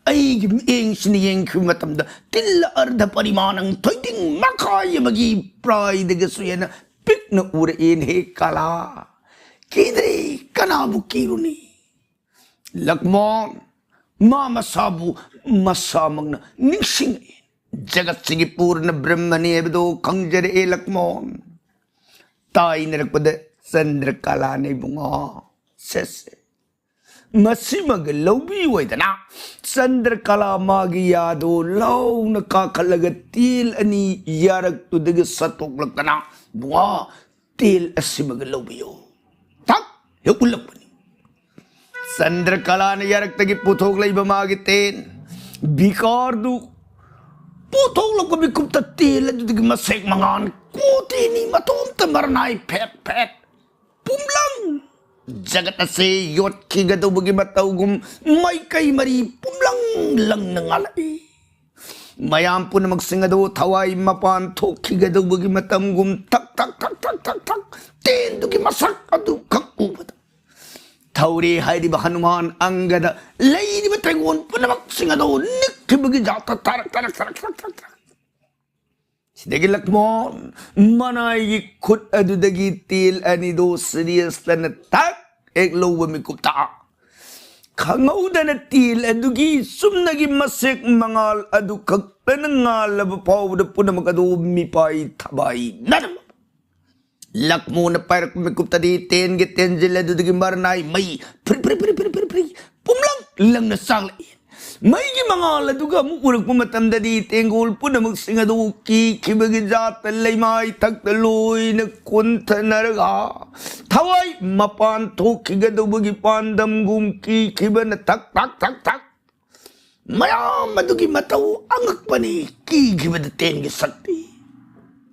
ꯑꯩꯒꯤ ꯃꯤꯠꯌꯦꯡꯁꯤꯅ ꯌꯦꯡꯈꯤꯕ ꯃꯇꯝꯗ ꯇꯤꯜꯂ ꯑꯔꯙ ꯄꯔꯤꯃꯥꯅꯪ ꯊꯣꯏꯗꯤꯡ ꯃꯈꯥꯏ ꯑꯃꯒꯤ ꯄ꯭ꯔꯥꯏꯗꯒꯤꯁꯨ ꯍꯦꯟꯅ ꯄꯤꯛꯅ ꯎꯔꯛꯑꯦꯅꯦ ꯍꯦ ꯀꯂꯥ꯫ ꯀꯤꯗ꯭ꯔꯦ, ꯀꯅꯥꯕꯨ ꯀꯤꯔꯨꯅꯤ?" ꯂꯛꯃꯣꯟ ꯃꯥ ꯃꯁꯥꯕꯨ ꯃꯁꯥꯃꯛꯅ ꯅꯤꯡꯁꯤꯡꯉꯛꯑꯦ꯫ ꯖꯒꯠꯁꯤꯒꯤ ꯄꯨꯔꯅ ꯕ꯭ꯔꯍ꯭ꯃꯅꯤ ꯍꯥꯏꯕꯗꯨ ꯈꯪꯖꯔꯛꯑꯦ ꯂꯛꯃꯣꯟ꯫ ꯇꯥꯏꯅꯔꯛꯄꯗ ꯆꯟꯗ꯭ꯔꯀꯂꯥꯅ, "ꯏꯕꯨꯡꯉꯣ, ꯁꯦ ꯁꯦ, ꯃꯁꯤꯃꯒ ꯂꯧꯕꯤꯌꯨꯗꯅ?" ꯆꯟꯗ꯭ꯔꯀꯂꯥ ꯃꯥꯒꯤ ꯌꯥꯗꯣ ꯂꯥꯎꯅ ꯀꯥꯈꯠꯂꯒ ꯇꯦꯜ ꯑꯅꯤ ꯌꯥꯔꯛꯇꯨꯗꯒꯤ ꯁꯠꯇꯣꯛꯂꯛꯇꯅ, "ꯏꯕꯨꯡꯉꯣ, ꯇꯦꯜ ꯑꯁꯤꯃꯒ ꯂꯧꯕꯤꯌꯨ" ꯊꯛ ꯍꯦꯛ ꯎꯠꯂꯛꯄꯅꯤ꯫ ꯆꯟꯗ꯭ꯔꯀꯂꯥꯅ ꯌꯥꯔꯛꯇꯒꯤ ꯄꯨꯊꯣꯛꯂꯛꯏꯕ ꯃꯥꯒꯤ ꯇꯦꯟ, ꯕꯤꯀꯥꯔꯗꯨ ꯄꯨꯊꯣꯛꯂꯛꯄ ꯃꯤꯀꯨꯞꯇ ꯇꯦꯟ ꯑꯗꯨꯗꯒꯤ ꯃꯁꯦꯛ ꯃꯉꯥꯜ ꯀꯣꯇꯤꯅꯤ ꯃꯇꯣꯝꯇ ꯃꯔꯅꯥꯏ ꯐꯦꯠ ꯐꯦꯠ ꯄꯨꯝꯂꯪ, ꯖꯒꯠ ꯑꯁꯦ ꯌꯣꯠꯈꯤꯒꯗꯧꯕꯒꯤ ꯃꯇꯧꯒꯨꯝ ꯃꯥꯏꯀꯩ ꯃꯔꯤ ꯄꯨꯝꯂꯪ ꯂꯪꯅ ꯉꯥꯜꯂꯛꯏ꯫ ꯃꯌꯥꯝ ꯄꯨꯝꯅꯃꯛꯁꯤꯡ ꯑꯗꯨ ꯊꯋꯥꯏ ꯃꯄꯥꯟ ꯊꯣꯛꯈꯤꯒꯗꯧꯕꯒꯤ ꯃꯇꯝꯒꯨꯝ ꯊꯛ ꯊꯛ ꯊꯛ ꯊꯛ ꯊꯛ ꯊꯛ ꯇꯦꯟꯗꯨꯒꯤ ꯃꯁꯛ ꯑꯗꯨ ꯈꯛ ꯎꯕꯗ ꯊꯧꯔꯤ ꯍꯥꯏꯔꯤꯕ ꯍꯅꯨꯃꯥꯟ ꯑꯪꯒꯗ ꯂꯩꯔꯤꯕ ꯇꯩꯒꯣꯜ ꯄꯨꯝꯅꯃꯛꯁꯤꯡ ꯑꯗꯨ ꯅꯤꯛꯈꯤꯕꯒꯤ ꯖꯥꯠꯇ ꯇꯥꯔꯛ ꯇꯥꯔꯛ ꯇꯥꯔꯛ ꯇꯥꯔꯛ ꯇꯥꯔꯛ ꯇꯥꯔꯛ꯫ ꯁꯤꯗꯒꯤ ꯂꯛꯃꯣꯟ ꯃꯅꯥꯏꯒꯤ ꯈꯨꯠ ꯑꯗꯨꯗꯒꯤ ꯇꯦꯜ ꯑꯅꯤꯗꯨ ꯁꯤꯔꯤꯌꯁꯇꯅ ꯊꯛ ꯍꯦꯛ ꯂꯧꯕ ꯃꯤꯀꯨꯞꯇ ꯈꯪꯍꯧꯗꯅ ꯇꯦꯜ ꯑꯗꯨꯒꯤ ꯆꯨꯝꯅꯒꯤ ꯃꯁꯦꯛ ꯃꯉꯥꯜ ꯑꯗꯨ ꯈꯛꯇꯅ ꯉꯥꯜꯂꯕ ꯐꯥꯎꯕꯗ ꯄꯨꯝꯅꯃꯛ ꯑꯗꯨ ꯃꯤꯄꯥꯏ ꯊꯕꯥꯏ ꯅꯔꯝꯕ꯫ ꯂꯛꯃꯣꯟꯅ ꯄꯥꯏꯔꯛꯄ ꯃꯤꯀꯨꯞꯇꯗꯤ ꯇꯦꯟꯒꯤ ꯇꯦꯟꯖꯤꯜ ꯑꯗꯨꯗꯒꯤ ꯃꯔꯅꯥꯏ ꯃꯩ ꯐ꯭ꯔꯤ ꯐ꯭ꯔꯤ ꯐ꯭ꯔꯤ ꯐ꯭ꯔꯤ ꯐ꯭ꯔꯤ ꯐ꯭ꯔꯤ ꯄꯨꯝꯂꯪ ꯂꯪꯅ ꯆꯥꯛꯂꯛꯏ꯫ ꯃꯩꯒꯤ ꯃꯉꯥꯜ ꯑꯗꯨꯒ ꯑꯃꯨꯛ ꯎꯔꯛꯄ ꯃꯇꯝꯗꯗꯤ ꯇꯦꯡꯒꯣꯜ ꯄꯨꯝꯅꯃꯛꯁꯤꯡ ꯑꯗꯨ ꯀꯤꯈꯤꯕꯒꯤ ꯖꯥꯠꯇ ꯂꯩꯃꯥꯏ ꯊꯛꯇ ꯂꯣꯏꯅ ꯀꯨꯟꯊꯅꯔꯒ ꯊꯋꯥꯏ ꯃꯄꯥꯟ ꯊꯣꯛꯈꯤꯒꯗꯧꯕꯒꯤ ꯄꯥꯟꯗꯝꯒꯨꯝ ꯀꯤꯈꯤꯕꯅ ꯊꯛ ꯊꯛ ꯊꯛ ꯊꯛ ꯃꯌꯥꯝ ꯑꯗꯨꯒꯤ ꯃꯇꯧ ꯑꯉꯛꯄꯅꯤ꯫ ꯀꯤꯈꯤꯕꯗ ꯇꯦꯟꯒꯤ ꯁꯛꯇꯤ꯫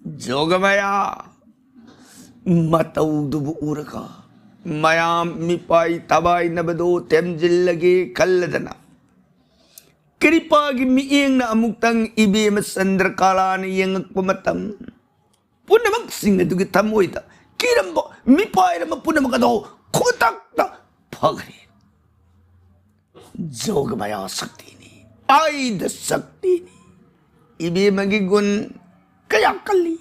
ꯖꯣꯒꯃꯌꯥ ꯃꯇꯧꯗꯨꯕꯨ ꯎꯔꯒ ꯃꯌꯥꯝ ꯃꯤꯄꯥꯏ ꯇꯕꯥꯏꯅꯕꯗꯣ ꯊꯦꯝꯖꯤꯜꯂꯒꯦ ꯈꯜꯂꯗꯅ ꯀ꯭ꯔꯤꯄꯥꯒꯤ ꯃꯤꯠꯌꯦꯡꯅ ꯑꯃꯨꯛꯇꯪ ꯏꯕꯦꯝꯃ ꯆꯟꯗ꯭ꯔꯀꯥꯂꯥꯅ ꯌꯦꯡꯉꯛꯄ ꯃꯇꯝ, ꯄꯨꯝꯅꯃꯛꯁꯤꯡ ꯑꯗꯨꯒꯤ ꯊꯃꯣꯏꯗ ꯀꯤꯔꯝꯕ, ꯃꯤꯄꯥꯏꯔꯝꯕ ꯄꯨꯝꯅꯃꯛ ꯑꯗꯣ ꯈꯨꯗꯛꯇ ꯐꯈ꯭ꯔꯦ꯫ ꯖꯣꯒꯃꯌꯥ ꯁꯛꯇꯤꯅꯤ, ꯑꯥꯏꯗ ꯁꯛꯇꯤꯅꯤ꯫ ꯏꯕꯦꯝꯃꯒꯤ ꯒꯨꯟ ꯀꯌꯥ ꯀꯜꯂꯤ!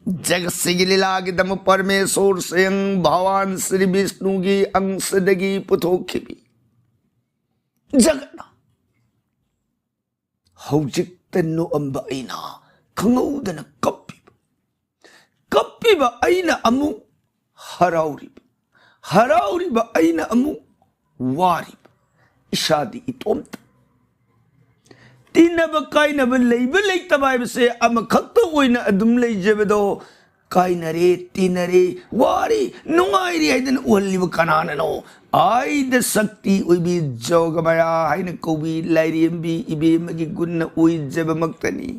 ꯖꯒꯠꯁꯤꯒꯤ ꯂꯤꯂꯥꯒꯤꯗꯃꯛ ꯄꯔꯃꯦꯁꯣꯔ ꯁ꯭ꯋꯌꯪ ꯚꯒꯋꯥꯟ ꯁ꯭ꯔꯤ ꯕꯤꯁꯅꯨꯒꯤ ꯑꯪꯁꯗꯒꯤ ꯄꯨꯊꯣꯛꯈꯤꯕꯤ ꯖꯒꯠꯅ ꯍꯧꯖꯤꯛꯇ ꯅꯣꯛꯑꯝꯕ ꯑꯩꯅ ꯈꯪꯍꯧꯗꯅ ꯀꯞꯄꯤꯕ, ꯀꯞꯄꯤꯕ ꯑꯩꯅ ꯑꯃꯨꯛ ꯍꯔꯥꯎꯔꯤꯕ, ꯍꯔꯥꯎꯔꯤꯕ ꯑꯩꯅ ꯑꯃꯨꯛ ꯋꯥꯔꯤꯕ, ꯏꯁꯥꯗꯤ ꯏꯇꯣꯝꯇ꯫ ꯇꯤꯟꯅꯕ ꯀꯥꯏꯅꯕ ꯂꯩꯕ ꯂꯩꯇꯕ ꯍꯥꯏꯕꯁꯦ ꯑꯃꯈꯛꯇ ꯑꯣꯏꯅ ꯑꯗꯨꯝ ꯂꯩꯖꯕꯗꯣ, ꯀꯥꯏꯅꯔꯦ, ꯇꯤꯟꯅꯔꯦ, ꯋꯥꯔꯦ, ꯅꯨꯡꯉꯥꯏꯔꯦ ꯍꯥꯏꯗꯅ ꯎꯍꯜꯂꯤꯕ ꯀꯅꯥꯅꯅꯣ? ꯑꯥꯏꯗ ꯁꯛꯇꯤ ꯑꯣꯏꯕꯤ ꯖꯣꯒꯃꯌꯥ ꯍꯥꯏꯅ ꯀꯧꯕꯤ ꯂꯥꯏꯔꯦꯝꯕꯤ ꯏꯕꯦꯝꯃꯒꯤ ꯒꯨꯟꯅ ꯑꯣꯏꯖꯕꯃꯛꯇꯅꯤ꯫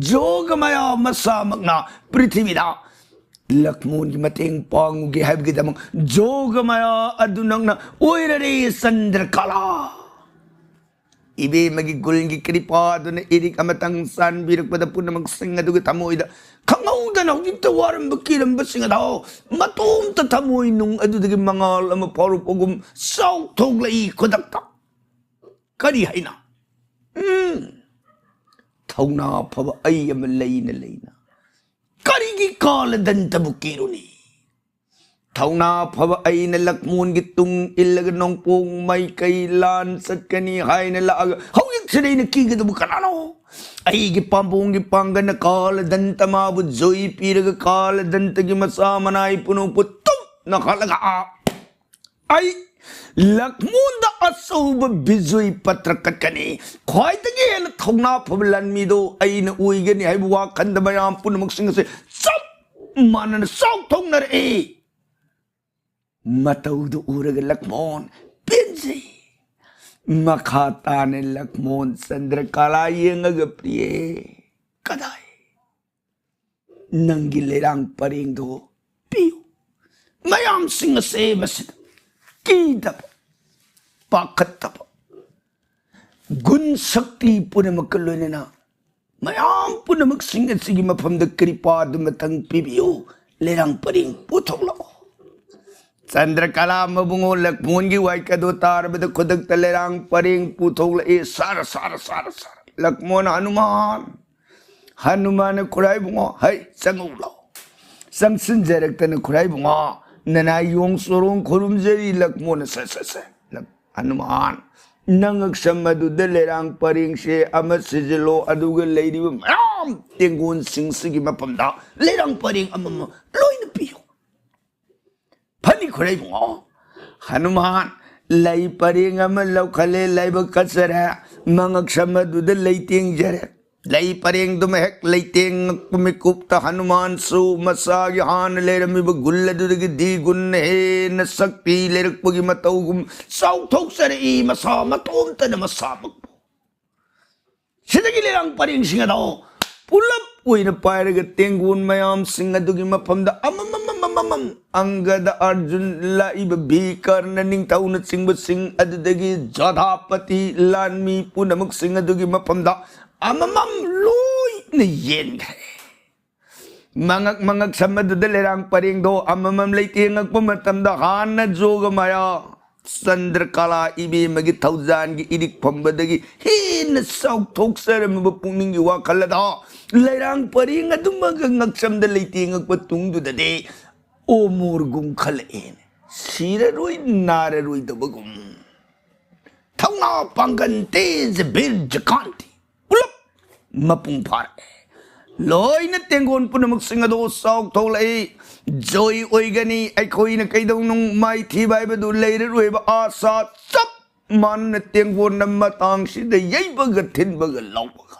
ꯖꯣꯒꯃꯌꯥ ꯃꯁꯥꯃꯛꯅ ꯄ꯭ꯔꯤꯊꯤꯕꯤꯗ ꯂꯛꯃꯣꯟꯒꯤ ꯃꯇꯦꯡ ꯄꯥꯡꯉꯨꯒꯦ ꯍꯥꯏꯕꯒꯤꯗꯃꯛ ꯖꯣꯒꯃꯌꯥ ꯑꯗꯨ ꯅꯪꯅ ꯑꯣꯏꯔꯔꯦ ꯆꯟꯗ꯭ꯔꯀꯂꯥ꯫ ꯏꯕꯦꯝꯃꯒꯤ ꯒꯨꯜꯒꯤ ꯀ꯭ꯔꯤꯄꯥꯗꯨꯅ ꯏꯔꯤꯛ ꯑꯃꯇꯪ ꯆꯥꯟꯕꯤꯔꯛꯄꯗ ꯄꯨꯝꯅꯃꯛꯁꯤꯡ ꯑꯗꯨꯒꯤ ꯊꯃꯣꯏꯗ ꯈꯪꯍꯧꯗꯅ ꯍꯧꯖꯤꯛꯇ ꯋꯥꯔꯝꯕ ꯀꯤꯔꯝꯕꯁꯤꯡ ꯑꯗꯣ ꯃꯇꯣꯝꯇ ꯊꯃꯣꯏ ꯅꯨꯡ ꯑꯗꯨꯗꯒꯤ ꯃꯉꯥꯜ ꯑꯃ ꯐꯥꯎꯔꯛꯄꯒꯨꯝ ꯆꯥꯎꯊꯣꯛꯂꯛꯏ ꯈꯨꯗꯛꯇ꯫ ꯀꯔꯤ ꯍꯥꯏꯅ? ꯎꯝ, ꯊꯧꯅꯥ ꯐꯕ ꯑꯩ ꯑꯃ ꯂꯩꯅ ꯂꯩꯅ ꯀꯔꯤꯒꯤ ꯀꯥꯂꯗꯟꯇꯕꯨ ꯀꯤꯔꯨꯅꯤ? ꯊꯧꯅꯥ ꯐꯕ ꯑꯩꯅ ꯂꯛꯃꯣꯟꯒꯤ ꯇꯨꯡ ꯏꯜꯂꯒ ꯅꯣꯡꯄꯣꯛ ꯃꯥꯏꯀꯩ ꯂꯥꯟ ꯆꯠꯀꯅꯤ ꯍꯥꯏꯅ ꯂꯥꯛꯑꯒ ꯍꯧꯖꯤꯛꯁꯤꯗ ꯑꯩꯅ ꯀꯤꯒꯗꯕ ꯀꯅꯥꯅꯣ? ꯑꯩꯒꯤ ꯄꯥꯝꯕꯣꯝꯒꯤ ꯄꯥꯡꯒꯜꯅ ꯀꯥꯂꯗꯟꯇ ꯃꯥꯕꯨ ꯖꯣꯏ ꯄꯤꯔꯒ ꯀꯥꯂꯗꯟꯇꯒꯤ ꯃꯆꯥ ꯃꯅꯥꯏ ꯄꯨꯝꯅꯃꯛꯄꯨ ꯇꯨꯞꯅ ꯍꯥꯠꯂꯒ ꯑꯩ ꯂꯛꯃꯣꯟꯗ ꯑꯆꯧꯕ ꯕꯤꯖꯣꯏ ꯄꯇ꯭ꯔ ꯀꯠꯀꯅꯤ꯫ ꯈ꯭ꯋꯥꯏꯗꯒꯤ ꯍꯦꯟꯅ ꯊꯧꯅꯥ ꯐꯕ ꯂꯥꯟꯃꯤꯗꯣ ꯑꯩꯅ ꯑꯣꯏꯒꯅꯤ ꯍꯥꯏꯕ ꯋꯥꯈꯟꯗ ꯃꯌꯥꯝ ꯄꯨꯝꯅꯃꯛꯁꯤꯡ ꯑꯁꯦ ꯆꯞ ꯃꯥꯟꯅꯅ ꯆꯥꯎꯊꯣꯛꯅꯔꯛꯏ꯫ ꯃꯇꯧꯗꯨ ꯎꯔꯒ ꯂꯛꯃꯣꯟ ꯄꯦꯟꯖꯩ꯫ ꯃꯈꯥ ꯇꯥꯅ ꯂꯛꯃꯣꯟ ꯆꯟꯗ꯭ꯔꯀꯂꯥ ꯌꯦꯡꯉꯒ, "ꯄ꯭ꯔꯤꯌꯦ, ꯀꯗꯥꯏ? ꯅꯪꯒꯤ ꯂꯩꯔꯥꯡ ꯄꯔꯦꯡꯗꯣ ꯄꯤꯌꯨ꯫ ꯃꯌꯥꯝꯁꯤꯡ ꯑꯁꯦ ꯃꯁꯤꯗ ꯀꯤꯗꯕ, ꯄꯥꯈꯠꯇꯕ, ꯒꯨꯟ ꯁꯛꯇꯤ ꯄꯨꯝꯅꯃꯛꯀ ꯂꯣꯏꯅꯅ ꯃꯌꯥꯝ ꯄꯨꯝꯅꯃꯛꯁꯤꯡ ꯑꯁꯤꯒꯤ ꯃꯐꯝꯗ ꯀ꯭ꯔꯤꯄꯥꯗꯨꯃꯇꯪ ꯄꯤꯕꯤꯌꯨ꯫ ꯂꯩꯔꯥꯡ ꯄꯔꯦꯡ ꯄꯨꯊꯣꯛꯂꯛꯑꯣ꯫ ꯆꯟꯗ꯭ꯔꯀꯂꯥ ꯃꯕꯨꯡꯉꯣ ꯂꯛꯃꯣꯟꯒꯤ ꯋꯥꯏꯀꯗꯣ ꯇꯥꯔꯕꯗ ꯈꯨꯗꯛꯇ ꯂꯩꯔꯥꯡ ꯄꯔꯦꯡ ꯄꯨꯊꯣꯛꯂꯛꯏ꯫ ꯁꯥꯔ, ꯁꯥꯔ, ꯁꯥꯔ, ꯁꯥꯔ꯫ ꯂꯛꯃꯣꯟ, ꯍꯅꯨꯃꯥꯟ꯫ ꯍꯅꯨꯃꯥꯟꯅ, "ꯈꯨꯔꯥꯏꯕꯨꯡꯉꯣ, ꯍꯩ, ꯆꯪꯉꯛꯎ ꯂꯥꯎ"꯫ ꯆꯪꯁꯤꯟꯖꯔꯛꯇꯅ, "ꯈꯨꯔꯥꯏꯕꯨꯡꯉꯣ, ꯅꯅꯥꯏ ꯌꯣꯡ ꯆꯣꯔꯣꯡ ꯈꯨꯔꯨꯝꯖꯔꯤ"꯫ ꯂꯛꯃꯣꯟꯅ, "ꯁꯦ, ꯁꯦ, ꯁꯦ, ꯂꯛ-, ꯍꯅꯨꯃꯥꯟ, ꯅꯉꯛꯁꯝ ꯑꯗꯨꯗ ꯂꯩꯔꯥꯡ ꯄꯔꯦꯡꯁꯦ ꯑꯃ ꯁꯤꯖꯤꯜꯂꯣ, ꯑꯗꯨꯒ ꯂꯩꯔꯤꯕ ꯃꯌꯥꯝ ꯇꯦꯡꯒꯣꯟꯁꯤꯡꯁꯤꯒꯤ ꯃꯐꯝꯗ ꯂꯩꯔꯥꯡ ꯄꯔꯦꯡ ꯑꯃꯃꯝ ꯂꯣꯏꯅ ꯄꯤꯌꯨ"꯫ "ꯐꯅꯤ ꯈꯨꯔꯥꯏꯕꯨꯡꯉꯣ"꯫ ꯍꯅꯨꯃꯥꯟ ꯂꯩ ꯄꯔꯦꯡ ꯑꯃ ꯂꯧꯈꯠꯂꯦ, ꯂꯥꯏꯕꯛ ꯀꯠꯆꯔꯦ, ꯃꯉꯛꯁꯝ ꯑꯗꯨꯗ ꯂꯩꯇꯦꯡꯖꯔꯦ꯫ ꯂꯩ ꯄꯔꯦꯡꯗꯨꯃ ꯍꯦꯛ ꯂꯩꯇꯦꯡꯉꯛꯄ ꯃꯤꯀꯨꯞꯇ ꯍꯅꯨꯃꯥꯟꯁꯨ ꯃꯁꯥꯒꯤ ꯍꯥꯟꯅ ꯂꯩꯔꯝꯃꯤꯕ ꯒꯨꯟ ꯑꯗꯨꯗꯒꯤꯗꯤ ꯒꯨꯟ ꯍꯦꯟꯅ ꯁꯛꯇꯤ ꯂꯩꯔꯛꯄꯒꯤ ꯃꯇꯧꯒꯨꯝ ꯆꯥꯎꯊꯣꯛꯆꯔꯛꯏ, ꯃꯁꯥ ꯃꯇꯣꯝꯇꯅ ꯃꯁꯥꯃꯛꯄꯨ꯫ ꯁꯤꯗꯒꯤ ꯂꯩꯔꯥꯡ ꯄꯔꯦꯡꯁꯤꯡ ꯑꯗꯣ ꯄꯨꯂꯞ ꯑꯣꯏꯅ ꯄꯥꯏꯔꯒ ꯇꯦꯡꯒꯣꯟ ꯃꯌꯥꯝꯁꯤꯡ ꯑꯗꯨꯒꯤ ꯃꯐꯝꯗ ꯑꯃꯃꯝ, ꯑꯃꯃꯝ, ꯑꯪꯒꯗ, ꯑꯔꯖꯨꯟ, ꯂꯥꯛꯏꯕ ꯚꯤꯀꯔꯅ ꯅꯤꯡꯊꯧꯅꯆꯤꯡꯕꯁꯤꯡ, ꯑꯗꯨꯗꯒꯤ ꯖꯣꯙꯥꯄꯇꯤ, ꯂꯥꯟꯃꯤ ꯄꯨꯝꯅꯃꯛꯁꯤꯡ ꯑꯗꯨꯒꯤ ꯃꯐꯝꯗ ꯑꯃꯃꯝ ꯂꯣꯏꯅ ꯌꯦꯟꯈ꯭ꯔꯦ꯫ ꯃꯉꯛ ꯃꯉꯛꯁꯝ ꯑꯗꯨꯗ ꯂꯩꯔꯥꯡ ꯄꯔꯦꯡꯗꯣ ꯑꯃꯃꯝ ꯂꯩꯇꯦꯡꯉꯛꯄ ꯃꯇꯝꯗ ꯍꯥꯟꯅ ꯖꯣꯒꯃꯥꯌꯥ ꯆꯟꯗ꯭ꯔꯀꯂꯥ ꯏꯕꯦꯝꯃꯒꯤ ꯊꯧꯖꯥꯟꯒꯤ ꯏꯔꯤꯛ ꯐꯝꯕꯗꯒꯤ ꯍꯦꯟꯅ ꯆꯥꯎꯊꯣꯛꯆꯔꯝꯃꯤꯕ ꯄꯨꯛꯅꯤꯡꯒꯤ ꯋꯥꯈꯜ ꯑꯗꯣ ꯂꯩꯔꯥꯡ ꯄꯔꯦꯡ ꯑꯗꯨꯃꯒ ꯉꯛꯁꯝꯗ ꯂꯩꯇꯦꯡꯉꯛꯄ ꯇꯨꯡꯗꯨꯗꯗꯤ ꯑꯣꯃꯣꯔꯒꯨꯝ ꯈꯜꯂꯛꯑꯦꯅꯦ꯫ ꯁꯤꯔꯔꯣꯏ ꯅꯥꯔꯔꯣꯏꯗꯕꯒꯨꯝ꯫ ꯊꯧꯅꯥ ꯄꯥꯡꯒꯜ ꯇꯦꯖ ꯕꯤꯔ ꯖꯀꯥꯟꯇꯤ ꯄꯨꯂꯞ ꯃꯄꯨꯡ ꯐꯥꯔꯛꯑꯦ꯫ ꯂꯣꯏꯅ ꯇꯦꯡꯒꯣꯟ ꯄꯨꯝꯅꯃꯛꯁꯤꯡ ꯑꯗꯣ ꯆꯥꯎꯊꯣꯛꯂꯛꯏ꯫ ꯖꯣꯏ ꯑꯣꯏꯒꯅꯤ, ꯑꯩꯈꯣꯏꯅ ꯀꯩꯗꯧꯅꯨꯡ ꯃꯥꯏꯊꯤꯕ ꯍꯥꯏꯕꯗꯨ ꯂꯩꯔꯔꯣꯏꯕ ꯑꯥꯁꯥ ꯆꯞ ꯃꯥꯟꯅꯅ ꯇꯦꯡꯒꯣꯟꯅ ꯃꯇꯥꯡꯁꯤꯗ ꯌꯩꯕꯒ ꯊꯤꯟꯕꯒ ꯂꯥꯎꯕꯒ꯫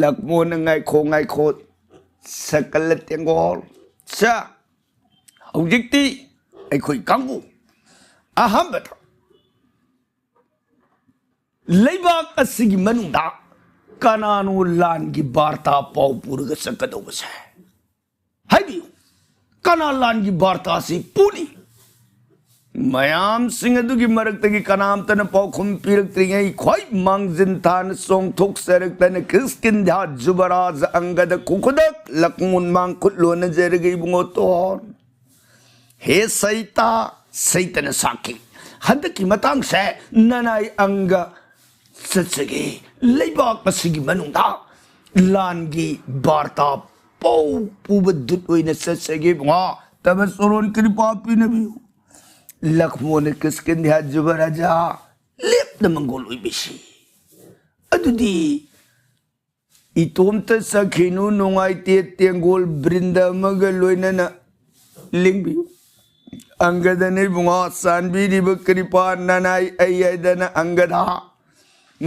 ꯂꯛꯃꯣꯟꯅ, "ꯉꯥꯏꯈꯣ, ꯉꯥꯏꯈꯣ, ꯁꯀꯜꯂ ꯇꯦꯡꯒꯣꯜ꯫ ꯁꯥ, ꯍꯧꯖꯤꯛꯇꯤ ꯑꯩꯈꯣꯏ ꯀꯥꯡꯕꯨ ꯑꯍꯥꯟꯕꯗ ꯂꯩꯕꯥꯛ ꯑꯁꯤꯒꯤ ꯃꯅꯨꯡꯗ ꯀꯅꯥꯅꯣ ꯂꯥꯟꯒꯤ ꯕꯥꯔꯇꯥ ꯄꯥꯎ ꯄꯨꯔꯒ ꯆꯠꯀꯗꯧꯕꯁꯦ? ꯍꯥꯏꯕꯤꯌꯨ, ꯀꯅꯥ ꯂꯥꯟꯒꯤ ꯕꯥꯔꯇꯥꯁꯤ ꯄꯨꯅꯤ? ꯃꯌꯥꯝꯁꯤꯡ ꯑꯗꯨꯒꯤ ꯃꯔꯛꯇꯒꯤ ꯀꯅꯥꯝꯇꯅ ꯄꯥꯎꯈꯨꯝ ꯄꯤꯔꯛꯇ꯭ꯔꯤꯉꯩ ꯈ꯭ꯋꯥꯏ ꯃꯥꯡꯖꯤꯟ ꯊꯥꯅ ꯆꯣꯡꯊꯣꯛꯆꯔꯛꯇꯅ ꯀꯤꯁꯀꯤꯟꯙ꯭ꯌꯥ ꯖꯨꯕꯔꯥꯖ ꯑꯪꯒꯗ ꯈꯨꯈꯨꯗꯛ ꯂꯛꯃꯣꯟ ꯃꯥꯡꯈꯨꯠ ꯂꯣꯟꯅꯖꯔꯒ ꯏꯕꯨꯡꯉꯣ ꯇꯣꯟ, ꯍꯦ ꯁꯩꯇ, ꯁꯩꯇꯅ ꯁꯥꯈꯤ꯫ ꯍꯟꯗꯛꯀꯤ ꯃꯇꯥꯡꯁꯦ ꯅꯅꯥꯏ ꯑꯪꯒ ꯆꯠꯆꯒꯦ꯫ ꯂꯩꯕꯥꯛ ꯑꯁꯤꯒꯤ ꯃꯅꯨꯡꯗ ꯂꯥꯟꯒꯤ ꯕꯥꯔꯇꯥ ꯄꯥꯎ ꯄꯨꯕ ꯗꯨꯠ ꯑꯣꯏꯅ ꯆꯠꯆꯒꯦ ꯏꯕꯨꯡꯉꯣ꯫ ꯇꯕ ꯆꯣꯔꯣꯟ ꯀ꯭ꯔꯤꯄꯥ ꯄꯤꯅꯕꯤꯌꯨ꯫ ꯂꯛꯃꯣꯟꯅ ꯀꯤꯁꯀꯤꯟꯙ꯭ꯌꯥ ꯖꯨꯕꯔꯥꯖꯥ ꯂꯦꯞꯅ ꯃꯪꯒꯣꯜ ꯑꯣꯏꯕꯤꯁꯤ꯫ ꯑꯗꯨꯗꯤ ꯏꯇꯣꯝꯇ ꯆꯠꯈꯤꯅꯨ, ꯅꯨꯡꯉꯥꯏꯇꯦ, ꯇꯦꯡꯒꯣꯜ ꯕ꯭ꯔꯤꯟꯗ ꯑꯃꯒ ꯂꯣꯏꯅꯅ ꯂꯦꯡꯕꯤꯌꯨ꯫ ꯑꯪꯒꯗꯅ ꯏꯕꯨꯡꯉꯣ ꯆꯥꯟꯕꯤꯔꯤꯕ ꯀ꯭ꯔꯤꯄꯥ ꯅꯅꯥꯏ ꯑꯩ ꯍꯥꯏꯗꯅ ꯑꯪꯒꯗ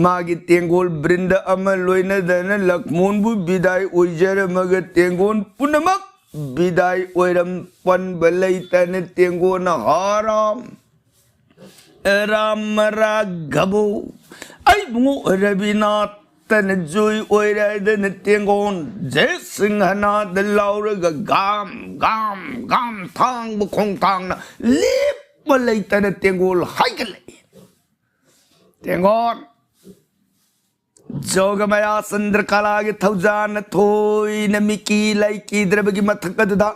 ꯃꯥꯒꯤ ꯇꯦꯡꯒꯣꯜ ꯕ꯭ꯔꯤꯟꯗ ꯑꯃ ꯂꯣꯏꯅꯗꯅ ꯂꯛꯃꯣꯟꯕꯨ ꯕꯤꯗꯥꯏ ꯑꯣꯏꯖꯔꯝꯃꯒ ꯇꯦꯡꯒꯣꯜ ꯄꯨꯝꯅꯃꯛ ꯕꯤꯗꯥꯏ ꯑꯣꯏꯔꯝ ꯄꯟꯕ ꯂꯩꯇꯅ ꯇꯦꯡꯒꯣꯜꯅ ꯍꯥꯔꯥꯝ ꯔꯥꯝ ꯔꯥꯘꯕꯨ ꯑꯩꯕꯨꯡꯉꯣ ꯔꯕꯤꯅꯥꯊꯅ ꯖꯣꯏ ꯑꯣꯏꯔꯦ ꯍꯥꯏꯗꯅ ꯇꯦꯡꯒꯣꯟ ꯖꯦ ꯁꯤꯡꯍꯅꯥꯗ ꯂꯥꯎꯔꯒ ꯒꯥꯝ ꯒꯥꯝ ꯒꯥꯝ ꯊꯥꯡꯕ ꯈꯣꯡꯊꯥꯡꯅ ꯂꯦꯞꯄ ꯂꯩꯇꯅ ꯇꯦꯡꯒꯣꯜ ꯍꯥꯏꯒꯠꯂꯛꯏ꯫ ꯇꯦꯡꯒꯣꯜ ꯖꯣꯒꯃꯌꯥ ꯆꯟꯗ꯭ꯔꯀꯂꯥꯒꯤ ꯊꯧꯖꯥꯜꯅ ꯊꯣꯏꯅ ꯃꯤꯀꯤ ꯂꯩꯈꯤꯗ꯭ꯔꯕꯒꯤ ꯃꯊꯛ ꯑꯗꯨꯗ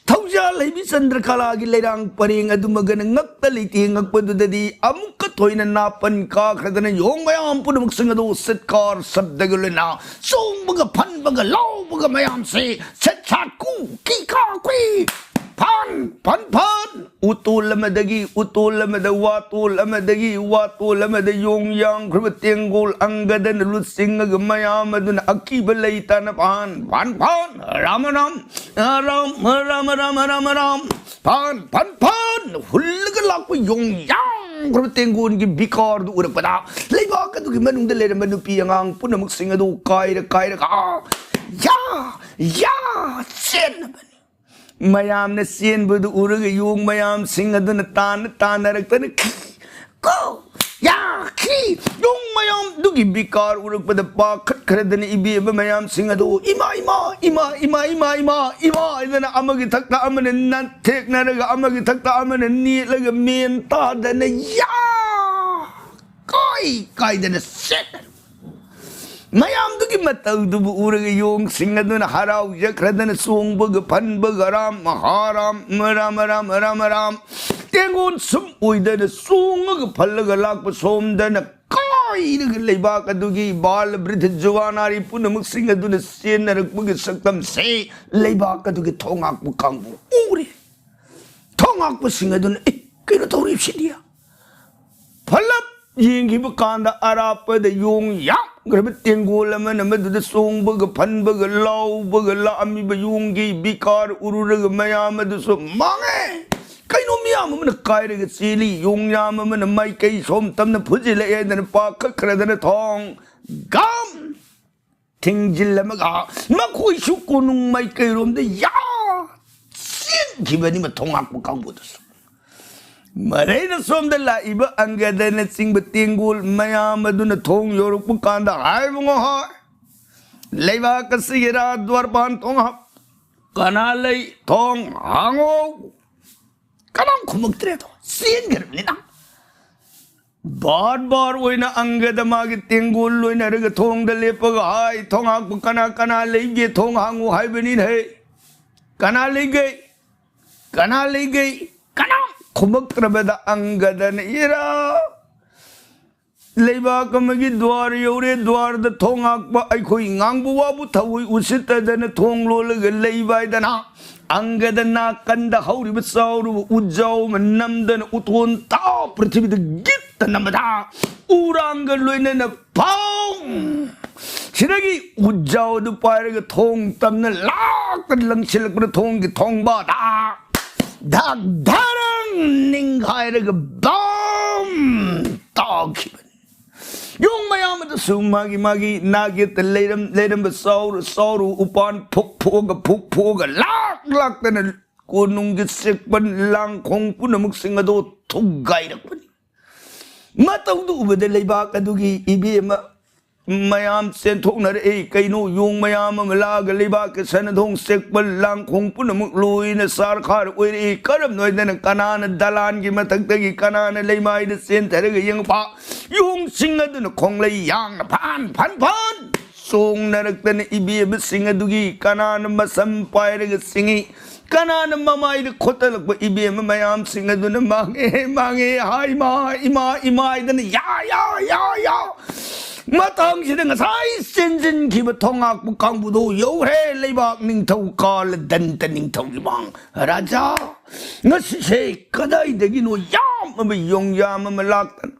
ꯊꯧꯖꯥꯜ ꯍꯩꯕꯤ ꯆꯟꯗ꯭ꯔꯀꯂꯥꯒꯤ ꯂꯩꯔꯥꯡ ꯄꯔꯦꯡ ꯑꯗꯨꯃꯒꯅ ꯉꯛꯇ ꯂꯩꯇꯦ꯫ ꯉꯛꯄꯗꯨꯗꯗꯤ ꯑꯃꯨꯛꯀ ꯊꯣꯏꯅ ꯅꯥꯄꯟ ꯀꯥꯈ꯭ꯔꯗꯅ ꯌꯣꯡ ꯃꯌꯥꯝ ꯄꯨꯝꯅꯃꯛꯁꯤꯡ ꯑꯗꯨ ꯁꯤꯠꯀꯥꯔ ꯁꯕꯗꯒ ꯂꯣꯏꯅ ꯆꯣꯡꯕꯒ ꯐꯟꯕꯒ ꯂꯥꯎꯕꯒ ꯃꯌꯥꯝꯁꯦ ꯁꯦꯠ ꯁꯥꯠ ꯀꯨ ꯀꯤ ꯀꯥ ꯀꯨꯏ ꯐꯥꯟ ꯐꯟ ꯐꯥꯟ ꯎꯇꯣꯜ ꯑꯃꯗꯒꯤ ꯎꯇꯣꯜ ꯑꯃꯗ, ꯋꯥꯇꯣꯜ ꯑꯃꯗꯒꯤ ꯋꯥꯇꯣꯜ ꯑꯃꯗ ꯌꯣꯡ ꯌꯥꯡꯈ꯭ꯔꯕ ꯇꯦꯡꯒꯣꯜ ꯑꯪꯒꯗꯅ ꯂꯨꯆꯤꯡꯉꯒ ꯃꯌꯥꯝ ꯑꯗꯨꯅ ꯑꯀꯤꯕ ꯂꯩꯇꯅ ꯐꯥꯟ ꯐꯥꯟ ꯐꯥꯟ ꯔꯥꯃ ꯔꯥꯝ ꯔꯥꯝ ꯔꯥꯃ ꯔꯥꯃ ꯔꯥꯃ ꯔꯥꯝ ꯐꯥꯟ ꯐꯟ ꯐꯥꯟ ꯍꯨꯜꯂꯒ ꯂꯥꯛꯄ ꯌꯣꯡ ꯌꯥꯡꯈ꯭ꯔꯕ ꯇꯦꯡꯒꯣꯜꯒꯤ ꯕꯤꯀꯥꯔꯗꯨ ꯎꯔꯛꯄꯗ ꯂꯩꯕꯥꯛ ꯑꯗꯨꯒꯤ ꯃꯅꯨꯡꯗ ꯂꯩꯔꯝꯕ ꯅꯨꯄꯤ ꯑꯉꯥꯡ ꯄꯨꯝꯅꯃꯛꯁꯤꯡ ꯑꯗꯨ ꯀꯥꯏꯔ ꯀꯥꯏꯔꯒ ꯌꯥ ꯌꯥ ꯆꯦꯟꯅꯕꯅꯤ꯫ ꯃꯌꯥꯝꯅ ꯆꯦꯟꯕꯗꯨ ꯎꯔꯒ ꯌꯣꯡ ꯃꯌꯥꯝꯁꯤꯡ ꯑꯗꯨꯅ ꯇꯥꯟꯅ ꯇꯥꯟꯅꯔꯛꯇꯅ ꯈꯤ ꯀꯣ ꯌꯥꯈꯤ꯫ ꯌꯣꯡ ꯃꯌꯥꯝꯗꯨꯒꯤ ꯕꯤꯀꯥꯔ ꯎꯔꯛꯄꯗ ꯄꯥꯈꯠꯈ꯭ꯔꯗꯅ ꯏꯕꯦꯝꯃ ꯃꯌꯥꯝꯁꯤꯡ ꯑꯗꯨ ꯏꯃꯥ, ꯏꯃꯥ, ꯏꯃꯥ, ꯏꯃꯥ, ꯏꯃꯥ, ꯏꯃꯥ, ꯏꯃꯥ ꯍꯥꯏꯗꯅ ꯑꯃꯒꯤ ꯊꯛꯇ ꯑꯃꯅ ꯅꯠꯊꯦꯛꯅꯔꯒ, ꯑꯃꯒꯤ ꯊꯛꯇ ꯑꯃꯅ ꯅꯦꯠꯂꯒ, ꯃꯦꯟ ꯇꯥꯗꯅ ꯌꯥ ꯀꯥꯏ ꯀꯥꯏꯗꯅ ꯆꯦꯟꯅꯔꯦ꯫ ꯃꯌꯥꯝꯗꯨꯒꯤ ꯃꯇꯧꯗꯨꯕꯨ ꯎꯔꯒ ꯌꯣꯡꯁꯤꯡ ꯑꯗꯨꯅ ꯍꯔꯥꯎꯖꯈ꯭ꯔꯗꯅ ꯆꯣꯡꯕꯒ ꯐꯟꯕꯒ ꯔꯥꯝ ꯃꯍꯥꯔꯥꯝ ꯔꯥꯝ ꯔꯥꯝ ꯔꯥꯝ ꯔꯥꯝ꯫ ꯇꯦꯡꯒꯣꯟ ꯁꯨꯝ ꯑꯣꯏꯗꯅ ꯆꯣꯡꯉꯒ ꯐꯜꯂꯒ ꯂꯥꯛꯄ ꯁꯣꯝꯗꯅ ꯀꯥꯏꯔꯒ ꯂꯩꯕꯥꯛ ꯑꯗꯨꯒꯤ ꯕꯥꯜ ꯕ꯭ꯔꯤꯊ ꯖꯨꯋꯥꯅꯥꯔꯤ ꯄꯨꯝꯅꯃꯛꯁꯤꯡ ꯑꯗꯨꯅ ꯆꯦꯟꯅꯔꯛꯄꯒꯤ ꯁꯛꯇꯝꯁꯦ ꯂꯩꯕꯥꯛ ꯑꯗꯨꯒꯤ ꯊꯣꯡꯉꯥꯛꯄ ꯀꯥꯡꯕꯨ ꯎꯔꯦ꯫ ꯊꯣꯡꯉꯥꯛꯄꯁꯤꯡ ꯑꯗꯨꯅ, "ꯑꯦ, ꯀꯩꯅꯣ ꯇꯧꯔꯤꯕꯁꯤꯗꯤ?" ꯐꯂꯞ ꯌꯦꯡꯈꯤꯕ ꯀꯥꯟꯗ ꯑꯔꯥꯞꯄꯗ ꯌꯣꯡ ꯌꯥꯝꯈ꯭ꯔꯕ ꯇꯦꯡꯒꯣꯜ ꯑꯃꯅ ꯃꯗꯨꯗ ꯆꯣꯡꯕꯒ ꯐꯟꯕꯒ ꯂꯥꯎꯕꯒ ꯂꯥꯛꯑꯝꯃꯤꯕ ꯌꯣꯡꯒꯤ ꯕꯤꯀꯥꯔ ꯎꯔꯨꯔꯒ ꯃꯌꯥꯝ ꯑꯗꯨꯁꯨ ꯃꯥꯡꯉꯦ꯫ ꯀꯩꯅꯣ ꯃꯤꯌꯥꯝ ꯑꯃꯅ ꯀꯥꯏꯔꯒ ꯆꯦꯜꯂꯤ꯫ ꯌꯣꯡ ꯌꯥꯝ ꯑꯃꯅ ꯃꯥꯏꯀꯩ ꯁꯣꯝ ꯇꯝꯅ ꯐꯨꯖꯤꯜꯂꯛꯑꯦ ꯍꯥꯏꯗꯅ ꯄꯥꯈꯠꯈ꯭ꯔꯗꯅ ꯊꯣꯡ ꯒꯝ ꯊꯤꯡꯖꯤꯜꯂꯝꯃꯒ ꯃꯈꯣꯏꯁꯨ ꯀꯣꯅꯨꯡ ꯃꯥꯏꯀꯩꯔꯣꯝꯗ ꯌꯥ ꯆꯦꯟꯈꯤꯕꯅꯤ ꯃꯊꯣꯡ ꯉꯥꯛꯄ ꯀꯥꯡꯕꯨꯗꯨꯁꯨ꯫ ꯃꯔꯩꯅ ꯁꯣꯝꯗ ꯂꯥꯛꯏꯕ ꯑꯪꯒꯗꯅꯆꯤꯡꯕ ꯇꯦꯡꯒꯣꯜ ꯃꯌꯥꯝ ꯑꯗꯨꯅ ꯊꯣꯡ ꯌꯧꯔꯛꯄ ꯀꯥꯟꯗ, "ꯍꯥꯏꯕꯨꯡꯉꯣ ꯍꯣꯏ, ꯂꯩꯕꯥꯛ ꯑꯁꯤꯒꯤꯔꯥ ꯗ꯭ꯋꯥꯔꯄꯥꯟ ꯊꯣꯡ ꯍꯥꯞ-, ꯀꯅꯥ ꯂꯩ? ꯊꯣꯡ ꯍꯥꯡꯉꯣ!" ꯀꯅꯥꯝ ꯈꯨꯝꯃꯛꯇ꯭ꯔꯦꯗꯣ, ꯆꯦꯟꯈ꯭ꯔꯕꯅꯤꯅ꯫ ꯕꯥꯔ ꯕꯥꯔ ꯑꯣꯏꯅ ꯑꯪꯒꯗ ꯃꯥꯒꯤ ꯇꯦꯡꯒꯣꯜ ꯂꯣꯏꯅꯔꯒ ꯊꯣꯡꯗ ꯂꯦꯞꯄꯒ ꯍꯥꯏ, "ꯊꯣꯡ ꯍꯥꯡꯕ ꯀꯅꯥ ꯀꯅꯥ ꯂꯩꯒꯦ? ꯊꯣꯡ ꯍꯥꯡꯉꯨ ꯍꯥꯏꯕꯅꯤꯅꯦ ꯍꯦ꯫ ꯀꯅꯥ ꯂꯩꯒꯦ? ꯀꯅꯥ ꯂꯩꯒꯦ?" ꯀꯅꯥ ꯈꯨꯝꯃꯛꯇ꯭ꯔꯕꯗ ꯑꯪꯒꯗꯅ, "ꯏꯔꯥ, ꯂꯩꯕꯥꯛ ꯑꯃꯒꯤ ꯗ꯭ꯋꯥꯔ ꯌꯧꯔꯦ, ꯗ꯭ꯋꯥꯔꯗ ꯊꯣꯡ ꯍꯥꯡꯕ, ꯑꯩꯈꯣꯏ ꯉꯥꯡꯕ ꯋꯥꯕꯨ ꯊꯑꯣꯏ ꯎꯁꯤꯠꯇꯗꯅ ꯊꯣꯡ ꯂꯣꯜꯂꯒ ꯂꯩꯕ" ꯍꯥꯏꯗꯅ ꯑꯪꯒꯗ ꯅꯥꯀꯟꯗ ꯍꯧꯔꯤꯕ ꯆꯥꯎꯔꯨꯕ ꯎꯖꯥꯎ ꯑꯃ ꯅꯝꯗꯅ ꯎꯊꯣꯟ ꯇꯥꯎ ꯄ꯭ꯔꯤꯊꯤꯕꯤꯗ ꯒꯤꯠꯇ ꯅꯝꯕꯗ ꯎꯔꯥꯡꯒ ꯂꯣꯏꯅꯅ ꯐꯣꯡ! ꯁꯤꯗꯒꯤ ꯎꯖꯥꯎ ꯑꯗꯨ ꯄꯥꯏꯔꯒ ꯊꯣꯡ ꯇꯝꯅ ꯂꯥꯛꯇꯅ ꯂꯪꯁꯤꯜꯂꯛꯄꯗ ꯊꯣꯡꯒꯤ ꯊꯣꯡꯕꯗ ꯙꯛ ꯙꯔꯪ ꯅꯤꯡꯈꯥꯏꯔꯒ ꯕꯝ ꯇꯥꯈꯤꯕꯅꯤ꯫ ꯌꯣꯡ ꯃꯌꯥꯝ ꯑꯗꯨꯁꯨ ꯃꯥꯒꯤ ꯃꯥꯒꯤ ꯅꯥꯒꯦꯠꯇ ꯂꯩꯔꯝ-, ꯂꯩꯔꯝꯕ ꯆꯥꯎꯔ ꯆꯥꯎꯔ ꯎꯄꯥꯟ ꯐꯨꯛ ꯐꯨꯛꯑꯒ ꯐꯨꯛ ꯐꯨꯛꯑꯒ ꯂꯥꯛ ꯂꯥꯛꯇꯅ ꯀꯣꯅꯨꯡꯒꯤ ꯆꯦꯛꯄꯟ ꯂꯥꯡꯈꯣꯡ ꯄꯨꯝꯅꯃꯛꯁꯤꯡ ꯑꯗꯨ ꯊꯨꯒꯥꯏꯔꯛꯄꯅꯤ꯫ ꯃꯇꯧꯗꯨ ꯎꯕꯗ ꯂꯩꯕꯥꯛ ꯑꯗꯨꯒꯤ ꯏꯕꯦꯝꯃ ꯃꯌꯥꯝ ꯆꯦꯟꯊꯣꯛꯅꯔꯛꯏ꯫ ꯀꯩꯅꯣ, ꯌꯣꯡ ꯃꯌꯥꯝ ꯑꯃ ꯂꯥꯛꯑꯒ ꯂꯩꯕꯥꯛꯀꯤ ꯁꯅꯥꯗꯣꯡ ꯆꯦꯛꯄꯜ ꯂꯥꯡꯈꯣꯡ ꯄꯨꯝꯅꯃꯛ ꯂꯣꯏꯅ ꯁꯥꯔꯈꯥꯔ ꯑꯣꯏꯔꯛꯏ꯫ ꯀꯔꯝꯅ ꯑꯣꯏꯗꯅ ꯀꯅꯥꯅ ꯗꯂꯥꯟꯒꯤ ꯃꯊꯛꯇꯒꯤ ꯀꯅꯥꯅ ꯂꯩꯃꯥꯏꯗ ꯆꯦꯟꯊꯔꯒ ꯌꯦꯡꯉꯛꯄ? ꯌꯣꯡꯁꯤꯡ ꯑꯗꯨꯅ ꯈꯣꯡꯂꯩ ꯌꯥꯡꯅ ꯐꯟ ꯐꯟ ꯐꯟ ꯆꯣꯡꯅꯔꯛꯇꯅ ꯏꯕꯦꯝꯃꯁꯤꯡ ꯑꯗꯨꯒꯤ ꯀꯅꯥꯅ ꯃꯁꯝ ꯄꯥꯏꯔꯒ ꯆꯤꯡꯏ, ꯀꯅꯥꯅ ꯃꯃꯥꯏꯗ ꯈꯣꯠꯇꯂꯛꯄ ꯏꯕꯦꯝꯃ ꯃꯌꯥꯝꯁꯤꯡ ꯑꯗꯨꯅ ꯃꯥꯡꯉꯦ, ꯃꯥꯡꯉꯦ, ꯍꯥꯏ ꯏꯃꯥ, ꯏꯃꯥ, ꯏꯃꯥ ꯍꯥꯏꯗꯅ ꯌꯥ, ꯌꯥ, ꯌꯥ, ꯌꯥ꯫ ꯃꯇꯥꯡꯁꯤꯗ ꯉꯁꯥꯏ ꯆꯦꯟꯁꯤꯟꯈꯤꯕ ꯊꯣꯉꯥꯛꯄ ꯀꯥꯡꯕꯨꯗꯣ ꯌꯧꯔꯦ, ꯂꯩꯕꯥꯛ ꯅꯤꯡꯊꯧ ꯀꯥꯂꯗꯟꯇ ꯅꯤꯡꯊꯧꯒꯤ ꯃꯥꯡ꯫ ꯔꯥꯖꯥ, ꯉꯁꯤꯁꯦ ꯀꯗꯥꯏꯗꯒꯤꯅꯣ ꯌꯥꯝ ꯑꯃ ꯌꯣꯡꯌꯥꯝ ꯑꯃ ꯂꯥꯛꯇꯅ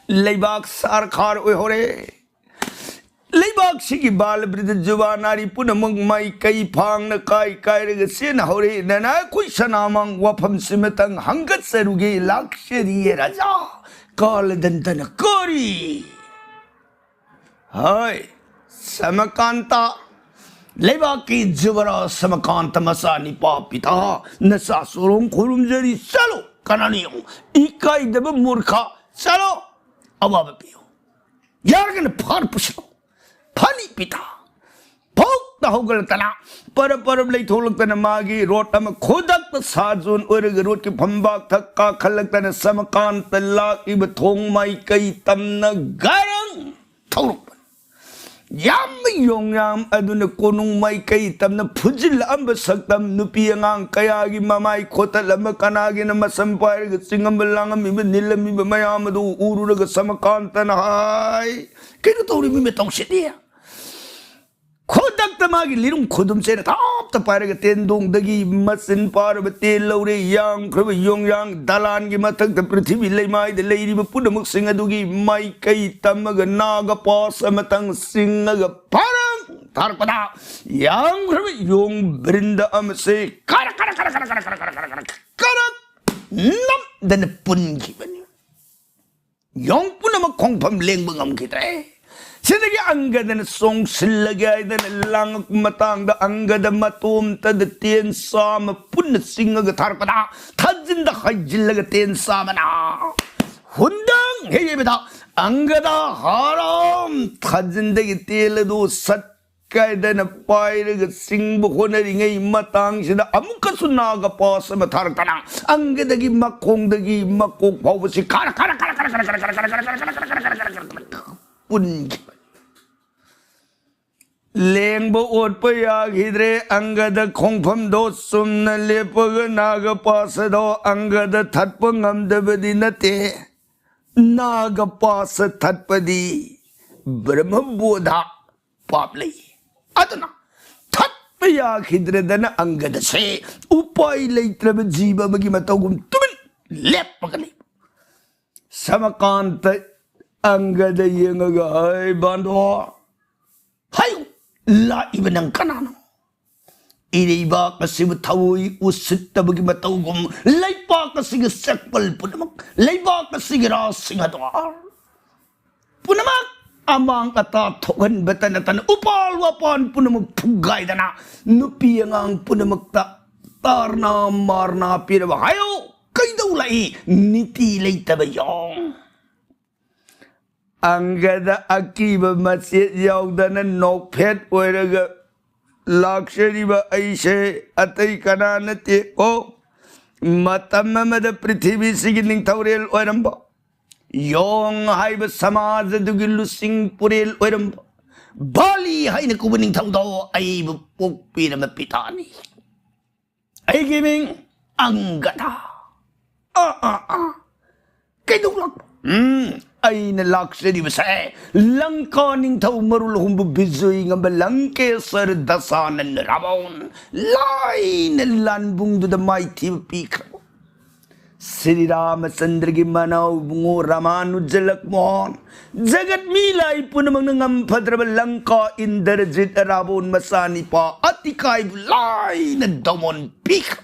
ꯂꯩꯕꯥꯛ ꯁꯥꯔꯈꯥꯔ ꯑꯣꯏꯍꯧꯔꯦ꯫ ꯂꯩꯕꯥꯛꯁꯤꯒꯤ ꯕꯥꯂ ꯕ꯭ꯔꯤꯗ ꯖꯨꯕꯥ ꯅꯥꯔꯤ ꯄꯨꯝꯅꯃꯛ ꯃꯥꯏꯀꯩ ꯐꯥꯡꯅ ꯀꯥꯏ ꯀꯥꯏꯔꯒ ꯆꯦꯟꯍꯧꯔꯦ꯫ ꯅꯅꯥ ꯑꯩꯈꯣꯏ ꯁꯅꯥꯃꯥꯡ ꯋꯥꯐꯝꯁꯤꯃꯇꯪ ꯍꯪꯒꯠꯆꯔꯨꯒꯦ ꯂꯥꯛꯆꯔꯤꯌꯦ ꯔꯥꯖꯥ ꯀꯥꯂꯗꯟꯇꯅ꯫ ꯀꯔꯤ? ꯍꯣꯏ, ꯁꯃꯀꯥꯟꯇ, ꯂꯩꯕꯥꯛꯀꯤ ꯖꯨꯕꯔꯥ ꯁꯃꯀꯥꯟꯇ ꯃꯆꯥ ꯅꯤꯄꯥ ꯄꯤꯇꯥ, ꯅꯆꯥ ꯆꯣꯔꯣꯡ ꯈꯨꯔꯨꯝꯖꯔꯤ꯫ ꯆꯠꯂꯣ, ꯀꯅꯥꯅ ꯌꯦꯡꯉꯨ? ꯏꯀꯥꯏꯗꯕ ꯃꯨꯔꯈ, ꯆꯠꯂꯣ, ꯑꯋꯥꯕ ꯄꯤꯌꯨ꯫ ꯌꯥꯔꯒꯅ ꯐꯥꯔ ꯄꯨꯁꯤꯜꯂꯣ꯫ ꯐꯅꯤ ꯄꯤꯇꯥ꯫ ꯐꯧꯗ ꯍꯧꯒꯠꯂꯛꯇꯅ ꯄꯔꯞ ꯄꯔꯞ ꯂꯩꯊꯣꯛꯂꯛꯇꯅ ꯃꯥꯒꯤ ꯔꯣꯠ ꯑꯃ ꯈꯨꯗꯛꯇ ꯁꯥꯖꯣꯟ ꯑꯣꯏꯔꯒ ꯔꯣꯠꯀꯤ ꯐꯝꯕꯥꯛ ꯊꯛ ꯀꯥꯈꯠꯂꯛꯇꯅ ꯁꯃꯀꯥꯟꯇ ꯂꯥꯛꯂꯤꯕ ꯊꯣꯡ ꯃꯥꯏꯀꯩ ꯇꯝꯅ ꯒꯔꯪ ꯊꯧꯔꯛꯄꯅꯤ꯫ ꯌꯥꯝꯕ ꯌꯣꯡꯌꯥꯝ ꯑꯗꯨꯅ ꯀꯣꯅꯨꯡ ꯃꯥꯏꯀꯩ ꯇꯝꯅ ꯐꯨꯖꯤꯜꯂꯛꯑꯝꯕ ꯁꯛꯇꯝ ꯅꯨꯄꯤ ꯑꯉꯥꯡ ꯀꯌꯥꯒꯤ ꯃꯃꯥꯏ ꯈꯣꯠꯇꯠꯂꯝꯕ, ꯀꯅꯥꯒꯤꯅ ꯃꯁꯝ ꯄꯥꯏꯔꯒ ꯆꯤꯡꯉꯝꯕ ꯂꯥꯡꯉꯝꯃꯤꯕ ꯅꯤꯜꯂꯝꯃꯤꯕ ꯃꯌꯥꯝ ꯑꯗꯨ ꯎꯔꯨꯔꯒ ꯁꯃꯀꯥꯟꯇꯅ ꯍꯥꯏ, "ꯀꯩꯅꯣ ꯇꯧꯔꯤꯕ ꯃꯇꯧꯁꯤꯗꯤ?" ꯈꯨꯗꯛꯇ ꯃꯥꯒꯤ ꯂꯤꯔꯨꯡ ꯈꯨꯗꯨꯝꯁꯦꯅ ꯊꯥꯞꯇ ꯄꯥꯏꯔꯒ ꯇꯦꯟꯗꯣꯡꯗꯒꯤ ꯃꯆꯤꯟ ꯄꯥꯔꯕ ꯇꯦꯟ ꯂꯧꯔꯦ꯫ ꯌꯥꯝꯈ꯭ꯔꯕ ꯌꯣꯡꯌꯥꯡ ꯗꯂꯥꯟꯒꯤ ꯃꯊꯛꯇ ꯄ꯭ꯔꯤꯊꯤꯕꯤ ꯂꯩꯃꯥꯏꯗ ꯂꯩꯔꯤꯕ ꯄꯨꯝꯅꯃꯛꯁꯤꯡ ꯑꯗꯨꯒꯤ ꯃꯥꯏꯀꯩ ꯇꯝꯃꯒ ꯅꯥꯒ ꯄꯥꯁ ꯑꯃꯇꯪ ꯆꯤꯡꯉꯒ ꯐꯔꯪ ꯊꯥꯔꯛꯄꯗ ꯌꯥꯝꯈ꯭ꯔꯕ ꯌꯣꯡ ꯕ꯭ꯔꯤꯟꯗ ꯑꯃꯁꯦ ꯀꯔꯛ ꯀꯔꯛ ꯀꯔꯛ ꯀꯔꯛ ꯀꯔꯛ ꯀꯔꯛ ꯀꯔꯛ ꯀꯔꯛ ꯀꯔꯛ ꯅꯝꯗꯅ ꯄꯨꯟꯈꯤꯕꯅꯤ꯫ ꯌꯣꯡ ꯄꯨꯝꯅꯃꯛ ꯈꯣꯡꯐꯝ ꯂꯦꯡꯕ ꯉꯝꯈꯤꯗ꯭ꯔꯦ꯫ ꯁꯤꯗꯒꯤ ꯑꯪꯒꯗꯅ ꯆꯣꯡꯁꯤꯜꯂꯒꯦ ꯍꯥꯏꯗꯅ ꯂꯥꯡꯉꯛꯄ ꯃꯇꯥꯡꯗ ꯑꯪꯒꯗ ꯃꯇꯣꯝꯇꯗ ꯇꯦꯟ ꯆꯥꯝꯃ ꯄꯨꯟꯅ ꯆꯤꯡꯉꯒ ꯊꯥꯔꯛꯄꯗ ꯊꯥꯖꯤꯟꯗ ꯍꯩꯖꯤꯜꯂꯒ ꯇꯦꯟ ꯆꯥꯝꯃꯅ ꯈꯨꯟꯗꯪ ꯍꯦꯛ ꯌꯩꯕꯗ ꯑꯪꯒꯗ ꯍꯔꯥꯝ ꯊꯥꯖꯤꯟꯗꯒꯤ ꯇꯦꯜ ꯑꯗꯨ ꯁꯠ ꯀꯥꯏꯗꯅ ꯄꯥꯏꯔꯒ ꯆꯤꯡꯕ ꯍꯣꯠꯅꯔꯤꯉꯩ ꯃꯇꯥꯡꯁꯤꯗ ꯑꯃꯨꯛꯀꯁꯨ ꯅꯥꯒ ꯄꯥꯁ ꯑꯃ ꯊꯥꯔꯛꯇꯅ ꯑꯪꯒꯗꯒꯤ ꯃꯈꯣꯡꯗꯒꯤ ꯃꯀꯣꯛ ꯐꯥꯎꯕꯁꯤ ꯈꯔ ꯈꯔ ꯈꯔ ꯈꯔ ꯈꯔ ꯈꯔ ꯈꯔ ꯈꯔ ꯈꯔ ꯈꯔ ꯈꯔ ꯈꯔ ꯈꯔ ꯈꯔ ꯈꯔ ꯈꯔ ꯄꯨꯟꯈꯤꯕ꯫ ꯂꯦꯡꯕ ꯑꯣꯠꯄ ꯌꯥꯈꯤꯗ꯭ꯔꯦ꯫ ꯑꯪꯒꯗ ꯈꯣꯡꯐꯝꯗꯣ ꯆꯨꯝꯅ ꯂꯦꯞꯄꯒ ꯅꯥꯒ ꯄꯥꯁꯗꯣ ꯑꯪꯒꯗ ꯊꯠꯄ ꯉꯝꯗꯕꯗꯤ ꯅꯠꯇꯦ꯫ ꯅꯥꯒ ꯄꯥꯁ ꯊꯠꯄꯗꯤ ꯕ꯭ꯔꯍ꯭ꯃꯕꯣꯙ ꯄꯥꯞ ꯂꯩ꯫ ꯑꯗꯨꯅ ꯊꯠꯄ ꯌꯥꯈꯤꯗ꯭ꯔꯗꯅ ꯑꯪꯒꯗꯁꯦ ꯎꯄꯥꯏ ꯂꯩꯇ꯭ꯔꯕ ꯖꯤꯕ ꯑꯃꯒꯤ ꯃꯇꯧꯒꯨꯝ ꯇꯨꯃꯤꯟ ꯂꯦꯞꯄꯒ ꯂꯩ꯫ ꯁꯃꯀꯥꯟꯇ ꯑꯪꯒꯗ ꯌꯦꯡꯉꯒ, "ꯍꯩ ꯕꯥꯟꯗꯣ, ꯍꯥꯏꯌꯨ, ꯂꯥꯛꯏꯕ ꯅꯪ ꯀꯅꯥꯅꯣ? ꯏꯔꯩꯕꯥꯛ ꯑꯁꯤꯕꯨ ꯊꯑꯣꯏ ꯎꯁꯤꯠꯇꯕꯒꯤ ꯃꯇꯧꯒꯨꯝ ꯂꯩꯕꯥꯛ ꯑꯁꯤꯒꯤ ꯆꯦꯛꯄꯜ ꯄꯨꯝꯅꯃꯛ, ꯂꯩꯕꯥꯛ ꯑꯁꯤꯒꯤ ꯔꯥꯖꯁꯤꯡꯍꯗ꯭ꯋꯥꯔ ꯄꯨꯝꯅꯃꯛ ꯑꯃꯥꯡ ꯑꯇꯥ ꯊꯣꯛꯍꯟꯕꯇ ꯅꯠꯇꯅ ꯎꯄꯥꯜ ꯋꯥꯄꯥꯟ ꯄꯨꯝꯅꯃꯛ ꯐꯨꯒꯥꯏꯗꯅ ꯅꯨꯄꯤ ꯑꯉꯥꯡ ꯄꯨꯝꯅꯃꯛꯇ ꯇꯥꯔꯅꯥ ꯃꯥꯔꯅꯥ ꯄꯤꯔꯕ ꯍꯥꯏꯌꯣ, ꯀꯩꯗꯧ ꯂꯥꯛꯏ? ꯅꯤꯇꯤ ꯂꯩꯇꯕ ꯌꯣꯡ!" ꯑꯪꯒꯗ ꯑꯀꯤꯕ ꯃꯆꯦꯠ ꯌꯥꯎꯗꯅ ꯅꯣꯛꯐꯦꯠ ꯑꯣꯏꯔꯒ, "ꯂꯥꯛꯆꯔꯤꯕ ꯑꯩꯁꯦ ꯑꯇꯩ ꯀꯅꯥ ꯅꯠꯇꯦꯀꯣ, ꯃꯇꯝ ꯑꯃꯗ ꯄ꯭ꯔꯤꯊꯤꯕꯤꯁꯤꯒꯤ ꯅꯤꯡꯊꯧꯔꯦꯜ ꯑꯣꯏꯔꯝꯕ, ꯌꯣꯡ ꯍꯥꯏꯕ ꯁꯃꯥꯖ ꯑꯗꯨꯒꯤ ꯂꯨꯆꯤꯡ ꯄꯨꯔꯦꯜ ꯑꯣꯏꯔꯝꯕ ꯕꯥꯂꯤ ꯍꯥꯏꯅ ꯀꯧꯕ ꯅꯤꯡꯊꯧꯗꯣ ꯑꯩꯕꯨ ꯄꯣꯛꯄꯤꯔꯝꯕ ꯄꯤꯇꯥꯅꯤ꯫ ꯑꯩꯒꯤ ꯃꯤꯡ ꯑꯪꯒꯗ꯫ ꯑꯥ, ꯑꯥ, ꯑꯥ꯫ ꯀꯩꯗꯧ ꯂꯥꯛꯄ? ꯎꯝ, ꯑꯩꯅ ꯂꯥꯛꯆꯔꯤꯕꯁꯦ ꯂꯪꯀꯥ ꯅꯤꯡꯊꯧ ꯃꯔꯨ ꯂꯨꯍꯣꯡꯕ ꯕꯤꯖꯣꯏ ꯉꯝꯕ ꯂꯪꯀꯦꯁꯔ ꯗꯁꯥꯅꯟ ꯔꯥꯕꯣꯟ ꯂꯥꯏꯅ ꯂꯥꯟꯕꯨꯡꯗꯨꯗ ꯃꯥꯏꯊꯤꯕ ꯄꯤꯈ꯭ꯔꯕ ꯁ꯭ꯔꯤ ꯔꯥꯃꯆꯟꯗ꯭ꯔꯒꯤ ꯃꯅꯥꯎ ꯏꯕꯨꯡꯉꯣ ꯔꯥꯃꯥꯅꯨꯖ ꯂꯛꯃꯣꯍꯟ, ꯖꯒꯠ ꯃꯤ ꯂꯥꯏ ꯄꯨꯝꯅꯃꯛꯅ ꯉꯝꯐꯗ꯭ꯔꯕ ꯂꯪꯀꯥ ꯏꯟꯗ꯭ꯔꯖꯤꯠ ꯔꯥꯕꯣꯟ ꯃꯆꯥꯅꯤꯄꯥ ꯑꯇꯤꯀꯥꯏꯕꯨ ꯂꯥꯏꯅ ꯗꯃꯣꯟ ꯄꯤꯈ꯭ꯔꯕ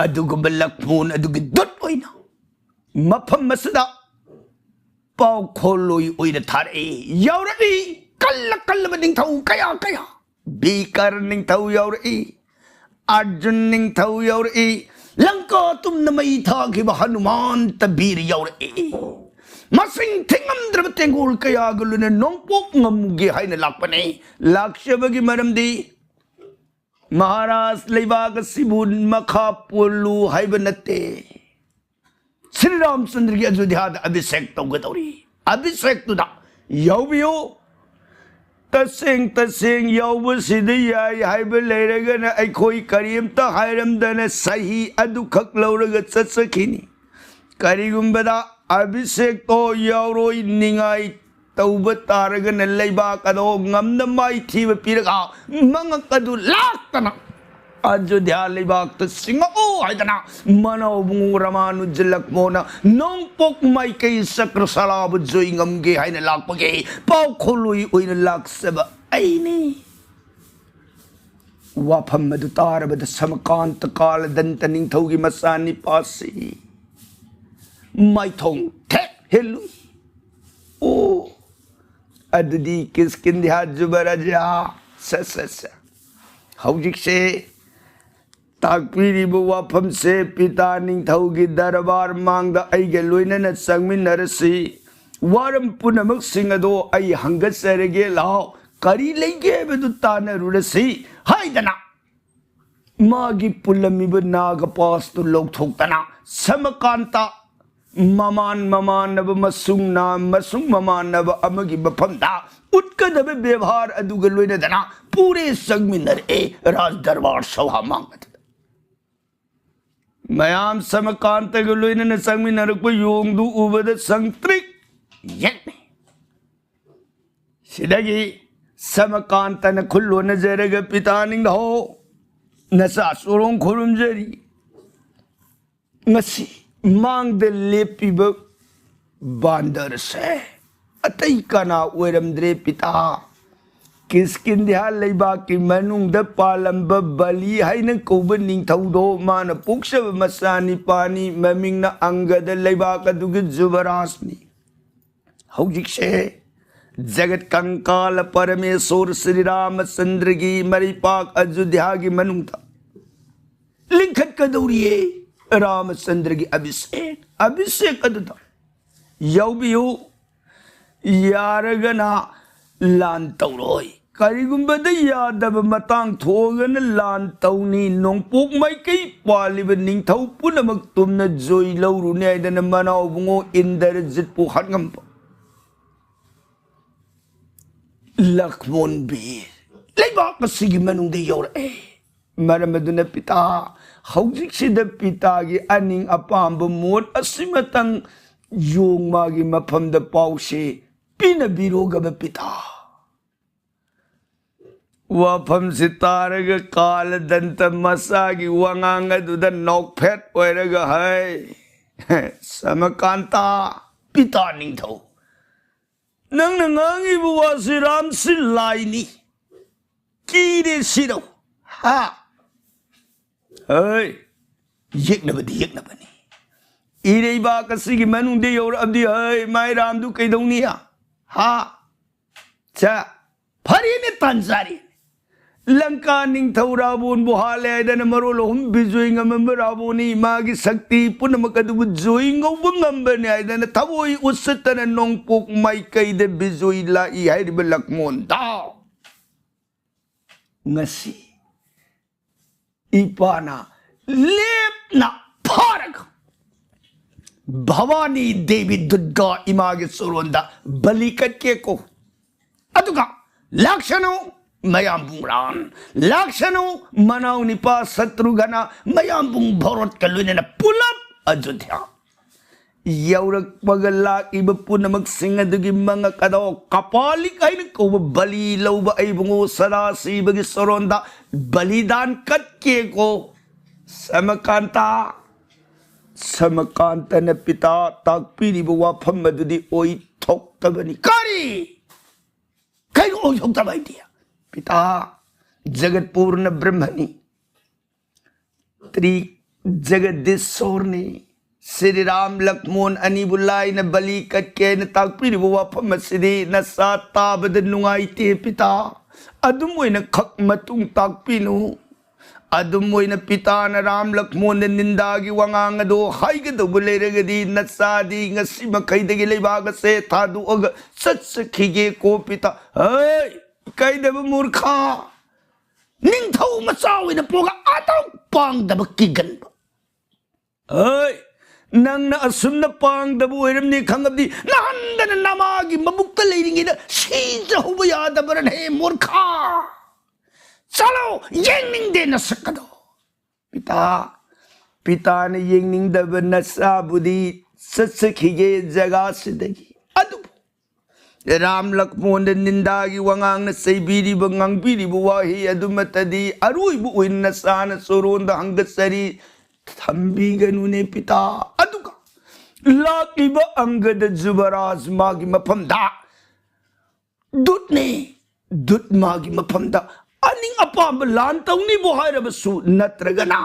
ꯑꯗꯨꯒꯨꯝꯕ ꯂꯛꯃꯣꯟ ꯑꯗꯨꯒꯤ ꯗꯨꯠ ꯑꯣꯏꯅ ꯃꯐꯝ ꯑꯁꯤꯗ ꯄꯥꯎꯈꯣꯜꯂꯣꯏ ꯑꯣꯏꯅ ꯊꯥꯔꯛꯏ꯫ ꯌꯥꯎꯔꯛꯏ ꯀꯜꯂ ꯀꯜꯂꯕ ꯅꯤꯡꯊꯧ ꯀꯌꯥ ꯀꯌꯥ꯫ ꯕꯤꯀꯔ ꯅꯤꯡꯊꯧ ꯌꯥꯎꯔꯛꯏ, ꯑꯔꯖꯨꯟ ꯅꯤꯡꯊꯧ ꯌꯥꯎꯔꯛꯏ, ꯂꯪꯀꯥ ꯇꯨꯝꯅ ꯃꯩ ꯊꯥꯈꯤꯕ ꯍꯅꯨꯃꯥꯟꯇ ꯕꯤꯔ ꯌꯥꯎꯔꯛꯏ꯫ ꯃꯁꯤꯡ ꯊꯤꯉꯝꯗ꯭ꯔꯕ ꯇꯦꯡꯒꯣꯜ ꯀꯌꯥꯒ ꯂꯣꯏꯅ ꯅꯣꯡꯄꯣꯛ ꯉꯝꯒꯦ ꯍꯥꯏꯅ ꯂꯥꯛꯄꯅꯤ꯫ ꯂꯥꯛꯆꯕꯒꯤ ꯃꯔꯝꯗꯤ ꯃꯍꯥꯔꯥꯖ ꯂꯩꯕꯥꯛ ꯑꯁꯤꯕꯨ ꯃꯈꯥ ꯄꯣꯜꯂꯨ ꯍꯥꯏꯕ ꯅꯠꯇꯦ꯫ ꯁ꯭ꯔꯤ ꯔꯥꯃꯆꯟꯗ꯭ꯔꯒꯤ ꯑꯌꯣꯙ꯭ꯌꯥꯗ ꯑꯚꯤꯁꯦꯛ ꯇꯧꯒꯗꯧꯔꯤ꯫ ꯑꯚꯤꯁꯦꯛꯇꯨꯗ ꯌꯥꯎꯕꯤꯌꯨ꯫ ꯇꯁꯦꯡ ꯇꯁꯦꯡ ꯌꯥꯎꯕꯁꯤꯗ ꯌꯥꯏ ꯍꯥꯏꯕ ꯂꯩꯔꯒꯅ ꯑꯩꯈꯣꯏ ꯀꯔꯤꯝꯇ ꯍꯥꯏꯔꯝꯗꯅ ꯁꯍꯤ ꯑꯗꯨꯈꯛ ꯂꯧꯔꯒ ꯆꯠꯆꯈꯤꯅꯤ꯫ ꯀꯔꯤꯒꯨꯝꯕꯗ ꯑꯚꯤꯁꯦꯛꯇꯣ ꯌꯥꯎꯔꯣꯏ ꯅꯤꯡꯉꯥꯏ ꯇꯧꯕ ꯇꯥꯔꯒꯅ ꯂꯩꯕꯥꯛ ꯑꯗꯣ ꯉꯝꯅ ꯃꯥꯏꯊꯤꯕ ꯄꯤꯔꯒ ꯃꯉꯛ ꯑꯗꯨ ꯂꯥꯛꯇꯅ ꯑꯌꯣꯙ꯭ꯌꯥ ꯂꯩꯕꯥꯛꯇ ꯁꯤꯡꯉꯛꯑꯣ ꯍꯥꯏꯗꯅ ꯃꯅꯥꯎꯕꯨꯡ ꯔꯃꯥꯅꯨꯖ ꯂꯛꯃꯣꯅ ꯅꯣꯡꯄꯣꯛ ꯃꯥꯏꯀꯩ ꯆꯀ꯭ꯔꯁꯥꯂꯥꯕꯨ ꯖꯣꯏ ꯉꯝꯒꯦ ꯍꯥꯏꯅ ꯂꯥꯛꯄꯒꯤ ꯄꯥꯎꯈꯣꯜꯂꯣꯏ ꯑꯣꯏꯅ ꯂꯥꯛꯆꯕ ꯑꯩꯅꯤ꯫ ꯋꯥꯐꯝ ꯑꯗꯨ ꯇꯥꯔꯕꯗ ꯁꯃꯀꯥꯟꯇ ꯀꯥꯂꯗꯟꯇ ꯅꯤꯡꯊꯧꯒꯤ ꯃꯆꯥꯅꯤꯄꯥꯁꯤ ꯃꯥꯏꯊꯣꯡ ꯊꯦꯛ ꯍꯦꯜꯂꯨꯏ꯫ ꯑꯣ, ꯑꯗꯨꯗꯤ ꯀꯤꯁꯀꯤꯟꯙ꯭ꯌꯥ ꯖꯨꯕꯔꯥꯖꯥ, ꯁ ꯁ ꯁ꯫ ꯍꯧꯖꯤꯛꯁꯦ ꯇꯥꯛꯄꯤꯔꯤꯕ ꯋꯥꯐꯝꯁꯦ ꯄꯤꯇꯥ ꯅꯤꯡꯊꯧꯒꯤ ꯗꯔꯕꯥꯔ ꯃꯥꯡꯗ ꯑꯩꯒ ꯂꯣꯏꯅꯅ ꯆꯪꯃꯤꯟꯅꯔꯁꯤ꯫ ꯋꯥꯔꯝ ꯄꯨꯝꯅꯃꯛꯁꯤꯡ ꯑꯗꯣ ꯑꯩ ꯍꯪꯒꯠꯆꯔꯒꯦ ꯂꯥꯎ꯫ ꯀꯔꯤ ꯂꯩꯒꯦ ꯍꯥꯏꯕꯗꯨ ꯇꯥꯟꯅꯔꯨꯔꯁꯤ ꯍꯥꯏꯗꯅ ꯃꯥꯒꯤ ꯄꯨꯜꯂꯝꯃꯤꯕ ꯅꯥꯒ ꯄꯥꯁꯇꯨ ꯂꯧꯊꯣꯛꯇꯅ ꯁꯃꯀꯥꯟꯇ ꯃꯃꯥꯟ ꯃꯃꯥꯟꯅꯕ ꯃꯁꯨꯡꯅ ꯃꯁꯨꯡ ꯃꯃꯥꯟꯅꯕ ꯑꯃꯒꯤ ꯃꯐꯝꯗ ꯎꯠꯀꯗꯕ ꯕꯦꯕꯥꯔ ꯑꯗꯨꯒ ꯂꯣꯏꯅꯗꯅ ꯄꯨꯔꯦ ꯆꯪꯃꯤꯟꯅꯔꯛꯑꯦ ꯔꯥꯖ ꯗꯔꯕꯥꯔ ꯁꯚꯥ ꯃꯥꯡ ꯑꯗꯨꯗ꯫ ꯃꯌꯥꯝ ꯁꯃꯀꯥꯟꯇꯒ ꯂꯣꯏꯅꯅ ꯆꯪꯃꯤꯟꯅꯔꯛꯄ ꯌꯣꯡꯗꯨ ꯎꯕꯗ ꯁꯪꯇ꯭ꯔꯤꯛ ꯌꯦꯠꯅꯩ꯫ ꯁꯤꯗꯒꯤ ꯁꯃꯀꯥꯟꯇꯅ ꯈꯨꯜ ꯍꯣꯠꯅꯖꯔꯒ ꯄꯤꯇꯥ ꯅꯤꯡꯊꯧ ꯅꯆꯥ ꯆꯣꯔꯣꯡ ꯈꯨꯔꯨꯝꯖꯔꯤ꯫ ꯉꯁꯤ ꯃꯥꯡꯗ ꯂꯦꯞꯄꯤꯕ ꯕꯥꯟꯗꯔꯁꯦ ꯑꯇꯩ ꯀꯅꯥ ꯑꯣꯏꯔꯝꯗ꯭ꯔꯦ ꯄꯤꯇꯥ꯫ ꯀꯤꯁꯀꯤꯟꯙ꯭ꯌꯥ ꯂꯩꯕꯥꯛꯀꯤ ꯃꯅꯨꯡꯗ ꯄꯥꯜꯂꯝꯕ ꯕꯂꯤ ꯍꯥꯏꯅ ꯀꯧꯕ ꯅꯤꯡꯊꯧꯗꯣ ꯃꯥꯅ ꯄꯣꯛꯆꯕ ꯃꯆꯥꯅꯤꯄꯥꯅꯤ꯫ ꯃꯃꯤꯡꯅ ꯑꯪꯒꯗ ꯂꯩꯕꯥꯛ ꯑꯗꯨꯒꯤ ꯖꯨꯕꯔꯥꯖꯅꯤ꯫ ꯍꯧꯖꯤꯛꯁꯦ ꯖꯒꯠ ꯀꯪꯀꯥꯂ ꯄꯔꯃꯦꯁꯣꯔ ꯁ꯭ꯔꯤ ꯔꯥꯃꯆꯟꯗ꯭ꯔꯒꯤ ꯃꯔꯩꯄꯥꯛ ꯑꯌꯨꯙ꯭ꯌꯥꯒꯤ ꯃꯅꯨꯡꯗ ꯂꯤꯡꯈꯠ ꯀꯗꯧꯔꯤꯌꯦ? ꯔꯥꯃꯆꯟꯗ꯭ꯔꯒꯤ ꯑꯚꯤꯁꯦꯛ, ꯑꯚꯤꯁꯦꯛ ꯑꯗꯨꯗ ꯌꯥꯎꯕꯤꯌꯨ꯫ ꯌꯥꯔꯒꯅ ꯂꯥꯟ ꯇꯧꯔꯣꯏ꯫ ꯀꯔꯤꯒꯨꯝꯕꯗ ꯌꯥꯗꯕ ꯃꯇꯥꯡ ꯊꯣꯛꯑꯒꯅ ꯂꯥꯟ ꯇꯧꯅꯤ꯫ ꯅꯣꯡꯄꯣꯛ ꯃꯥꯏꯀꯩ ꯄꯥꯜꯂꯤꯕ ꯅꯤꯡꯊꯧ ꯄꯨꯝꯅꯃꯛ ꯇꯨꯝꯅ ꯖꯣꯏ ꯂꯧꯔꯨꯅꯤ ꯍꯥꯏꯗꯅ ꯃꯅꯥꯎꯕꯨꯡꯉꯣ ꯏꯟꯗ꯭ꯔꯖꯤꯠꯄꯨ ꯍꯥꯠꯉꯝꯕ ꯂꯛꯃꯣꯟ ꯕꯤꯔ ꯂꯩꯕꯥꯛ ꯑꯁꯤꯒꯤ ꯃꯅꯨꯡꯗ ꯌꯧꯔꯛꯑꯦ꯫ ꯃꯔꯝ ꯑꯗꯨꯅ ꯄꯤꯇꯥ, ꯍꯧꯖꯤꯛꯁꯤꯗ ꯄꯤꯇꯥꯒꯤ ꯑꯅꯤꯡ ꯑꯄꯥꯝꯕ ꯃꯣꯠ ꯑꯁꯤꯃꯇꯪ ꯌꯣꯡꯃꯥꯒꯤ ꯃꯐꯝꯗ ꯄꯥꯎꯁꯦ ꯄꯤꯅꯕꯤꯔꯣꯒꯕ ꯄꯤꯇꯥ꯫ ꯋꯥꯐꯝꯁꯤ ꯇꯥꯔꯒ ꯀꯥꯂꯗꯟꯇ ꯃꯆꯥꯒꯤ ꯋꯥꯉꯥꯡ ꯑꯗꯨꯗ ꯅꯣꯛꯐꯦꯠ ꯑꯣꯏꯔꯒ, "ꯍꯩ, ꯁꯃꯀꯥꯟꯇ, ꯄꯤꯇꯥ ꯅꯤꯡꯊꯧ, ꯅꯪꯅ ꯉꯥꯡꯉꯤꯕ ꯋꯥꯁꯤ ꯔꯥꯝꯁꯤ ꯂꯥꯏꯅꯤ꯫ ꯀꯤꯔꯦ ꯁꯤꯔꯧ꯫ ꯍꯥ? ꯍꯩ, ꯌꯦꯛꯅꯕꯗꯤ ꯌꯦꯛꯅꯕꯅꯤ꯫ ꯏꯔꯩꯕꯥꯛ ꯑꯁꯤꯒꯤ ꯃꯅꯨꯡꯗ ꯌꯧꯔꯛꯑꯕꯗꯤ, ꯍꯩ, ꯃꯥꯏ ꯔꯥꯝꯗꯨ ꯀꯩꯗꯧꯅꯤ? ꯍꯥ? ꯆꯥ, ꯐꯔꯦꯅꯦ, ꯇꯥꯟꯖꯥꯔꯦ꯫ ꯂꯪꯀꯥ ꯅꯤꯡꯊꯧ ꯔꯥꯕꯣꯟꯕꯨ ꯍꯥꯠꯂꯦ ꯍꯥꯏꯗꯅ ꯃꯔꯣꯜ ꯑꯍꯨꯝ ꯕꯤꯖꯣꯏ ꯉꯝꯃꯝꯕ ꯔꯥꯕꯣꯟꯅꯤ꯫ ꯃꯥꯒꯤ ꯁꯛꯇꯤ ꯄꯨꯝꯅꯃꯛ ꯑꯗꯨꯕꯨ ꯖꯣꯏ ꯉꯧꯕ ꯉꯝꯕꯅꯤ ꯍꯥꯏꯗꯅ ꯊꯃꯣꯏ ꯎꯠꯁꯠꯇꯅ ꯅꯣꯡꯄꯣꯛ ꯃꯥꯏꯀꯩꯗ ꯕꯤꯖꯣꯏ ꯂꯥꯛꯏ ꯍꯥꯏꯔꯤꯕ ꯂꯛꯃꯣꯟꯗ ꯉꯁꯤ ꯏꯄꯥꯅ ꯂꯦꯞꯅ ꯐꯥꯔꯒ ꯚꯕꯥꯅꯤ ꯗꯦꯕꯤ ꯗꯨꯔꯒꯥ ꯏꯃꯥꯒꯤ ꯆꯣꯔꯣꯟꯗ ꯕꯂꯤ ꯀꯠꯀꯦꯀꯣ꯫ ꯑꯗꯨꯒ ꯂꯥꯛꯁꯅꯨ ꯃꯌꯥꯝꯕꯨꯡ ꯔꯥꯝ, ꯂꯥꯛꯁꯅꯨ ꯃꯅꯥꯎ ꯅꯤꯄꯥ ꯁꯇ꯭ꯔꯨꯘꯅ, ꯃꯌꯥꯝꯕꯨꯡ ꯚꯥꯔꯠꯀ ꯂꯣꯏꯅꯅ ꯄꯨꯂꯞ ꯑꯌꯣꯙ꯭ꯌꯥ ꯌꯧꯔꯛꯄꯒ ꯂꯥꯛꯏꯕ ꯄꯨꯝꯅꯃꯛꯁꯤꯡ ꯑꯗꯨꯒꯤ ꯃꯉꯛ ꯑꯗꯣ ꯀꯄꯥꯂꯤꯛ ꯍꯥꯏꯅ ꯀꯧꯕ ꯕꯂꯤ ꯂꯧꯕ ꯑꯩꯕꯨꯡꯉꯣ ꯁꯗꯥꯁꯤꯕꯒꯤ ꯁꯣꯔꯣꯟꯗ ꯕꯂꯤꯗꯥꯟ ꯀꯠꯀꯦꯀꯣ꯫ ꯁꯃꯀꯥꯟꯇ, ꯁꯃꯀꯥꯟꯇꯅ ꯄꯤꯇꯥ ꯇꯥꯛꯄꯤꯔꯤꯕ ꯋꯥꯐꯝ ꯑꯗꯨꯗꯤ ꯑꯣꯏꯊꯣꯛꯇꯕꯅꯤ꯫ ꯀꯔꯤ? ꯀꯩꯅꯣ ꯑꯣꯏꯊꯣꯛꯇꯕ ꯍꯥꯏꯗꯤ? ꯄꯤꯇꯥ, ꯖꯒꯠ ꯄꯨꯔꯅ ꯕ꯭ꯔꯍ꯭ꯃꯅꯤ꯫ ꯇ꯭ꯔꯤ ꯖꯒꯗꯤꯁꯣꯔꯅꯤ꯫ ꯁ꯭ꯔꯤ ꯔꯥꯝ ꯂꯛꯃꯣꯟ ꯑꯅꯤꯕꯨ ꯂꯥꯏꯅ ꯕꯂꯤ ꯀꯠꯀꯦꯅ ꯇꯥꯛꯄꯤꯔꯤꯕ ꯋꯥꯐꯝ ꯑꯁꯤꯗꯤ ꯅꯆꯥ ꯇꯥꯕꯗ ꯅꯨꯡꯉꯥꯏꯇꯦ ꯄꯤꯇꯥ꯫ ꯑꯗꯨꯝ ꯑꯣꯏꯅ ꯈꯛ ꯃꯇꯨꯡ ꯇꯥꯛꯄꯤꯅꯨ꯫ ꯑꯗꯨꯝ ꯑꯣꯏꯅ ꯄꯤꯇꯥꯅ ꯔꯥꯝ ꯂꯛꯃꯣꯟꯗ ꯅꯤꯟꯗꯥꯒꯤ ꯋꯥꯉꯥꯡ ꯑꯗꯣ ꯍꯥꯏꯒꯗꯧꯕ ꯂꯩꯔꯒꯗꯤ, ꯅꯆꯥꯗꯤ ꯉꯁꯤ ꯃꯈꯩꯗꯒꯤ ꯂꯩꯕꯥꯛ ꯑꯁꯦ ꯊꯥꯗꯣꯛꯑꯒ ꯆꯠꯆꯈꯤꯒꯦ ꯀꯣ ꯄꯤꯇꯥ꯫ ꯍꯩ, ꯏꯀꯥꯏꯗꯕ ꯃꯨꯔꯈꯥ! ꯅꯤꯡꯊꯧ ꯃꯆꯥ ꯑꯣꯏꯅ ꯄꯣꯛꯑꯒ ꯑꯗꯨꯛ ꯄꯥꯡꯗꯕ ꯀꯤꯒꯟꯕ꯫ ꯍꯩ, ꯅꯪꯅ ꯑꯁꯨꯝꯅ ꯄꯥꯡꯗꯕ ꯑꯣꯏꯔꯝꯅꯤ ꯈꯪꯉꯕꯗꯤ, ꯅꯍꯥꯟꯗꯅ ꯅꯃꯥꯒꯤ ꯃꯕꯨꯛꯇ ꯂꯩꯔꯤꯉꯩꯗ ꯁꯤꯖꯍꯧꯕ ꯌꯥꯗꯕ꯭ꯔꯅꯦ, ꯃꯨꯔꯈꯥ? ꯆꯠꯂꯣ, ꯌꯦꯡꯅꯤꯡꯗꯦ ꯅꯁꯛ ꯑꯗꯣ꯫ ꯄꯤꯇꯥ, ꯄꯤꯇꯥꯅ ꯌꯦꯡꯅꯤꯡꯗꯕ ꯅꯆꯥꯕꯨꯗꯤ ꯆꯠꯆꯈꯤꯒꯦ ꯖꯒꯥꯁꯤꯗꯒꯤ꯫ ꯑꯗꯨꯕꯨ ꯔꯥꯝ ꯂꯛꯃꯣꯟꯗ ꯅꯤꯟꯗꯥꯒꯤ ꯋꯥꯉꯥꯡꯅ ꯆꯩꯕꯤꯔꯤꯕ, ꯉꯥꯡꯕꯤꯔꯤꯕ ꯋꯥꯍꯩ ꯑꯗꯨꯃꯠꯇꯗꯤ ꯑꯔꯣꯏꯕ ꯑꯣꯏꯅ ꯅꯆꯥꯅ ꯆꯣꯔꯣꯟꯗ ꯍꯪꯒꯠꯆꯔꯤ, ꯊꯝꯕꯤꯒꯅꯨꯅꯦ ꯄꯤꯇꯥ꯫ ꯑꯗꯨꯒ ꯂꯥꯛꯂꯤꯕ ꯑꯪꯒꯗ ꯖꯨꯕꯔꯥꯖ ꯃꯥꯒꯤ ꯃꯐꯝꯗ ꯗꯨꯠꯅꯦ, ꯗꯨꯠ ꯃꯥꯒꯤ ꯃꯐꯝꯗ ꯑꯅꯤꯡ ꯑꯄꯥꯝꯕ ꯂꯥꯟ ꯇꯧꯅꯤꯕꯨ ꯍꯥꯏꯔꯕꯁꯨ, ꯅꯠꯇ꯭ꯔꯒꯅ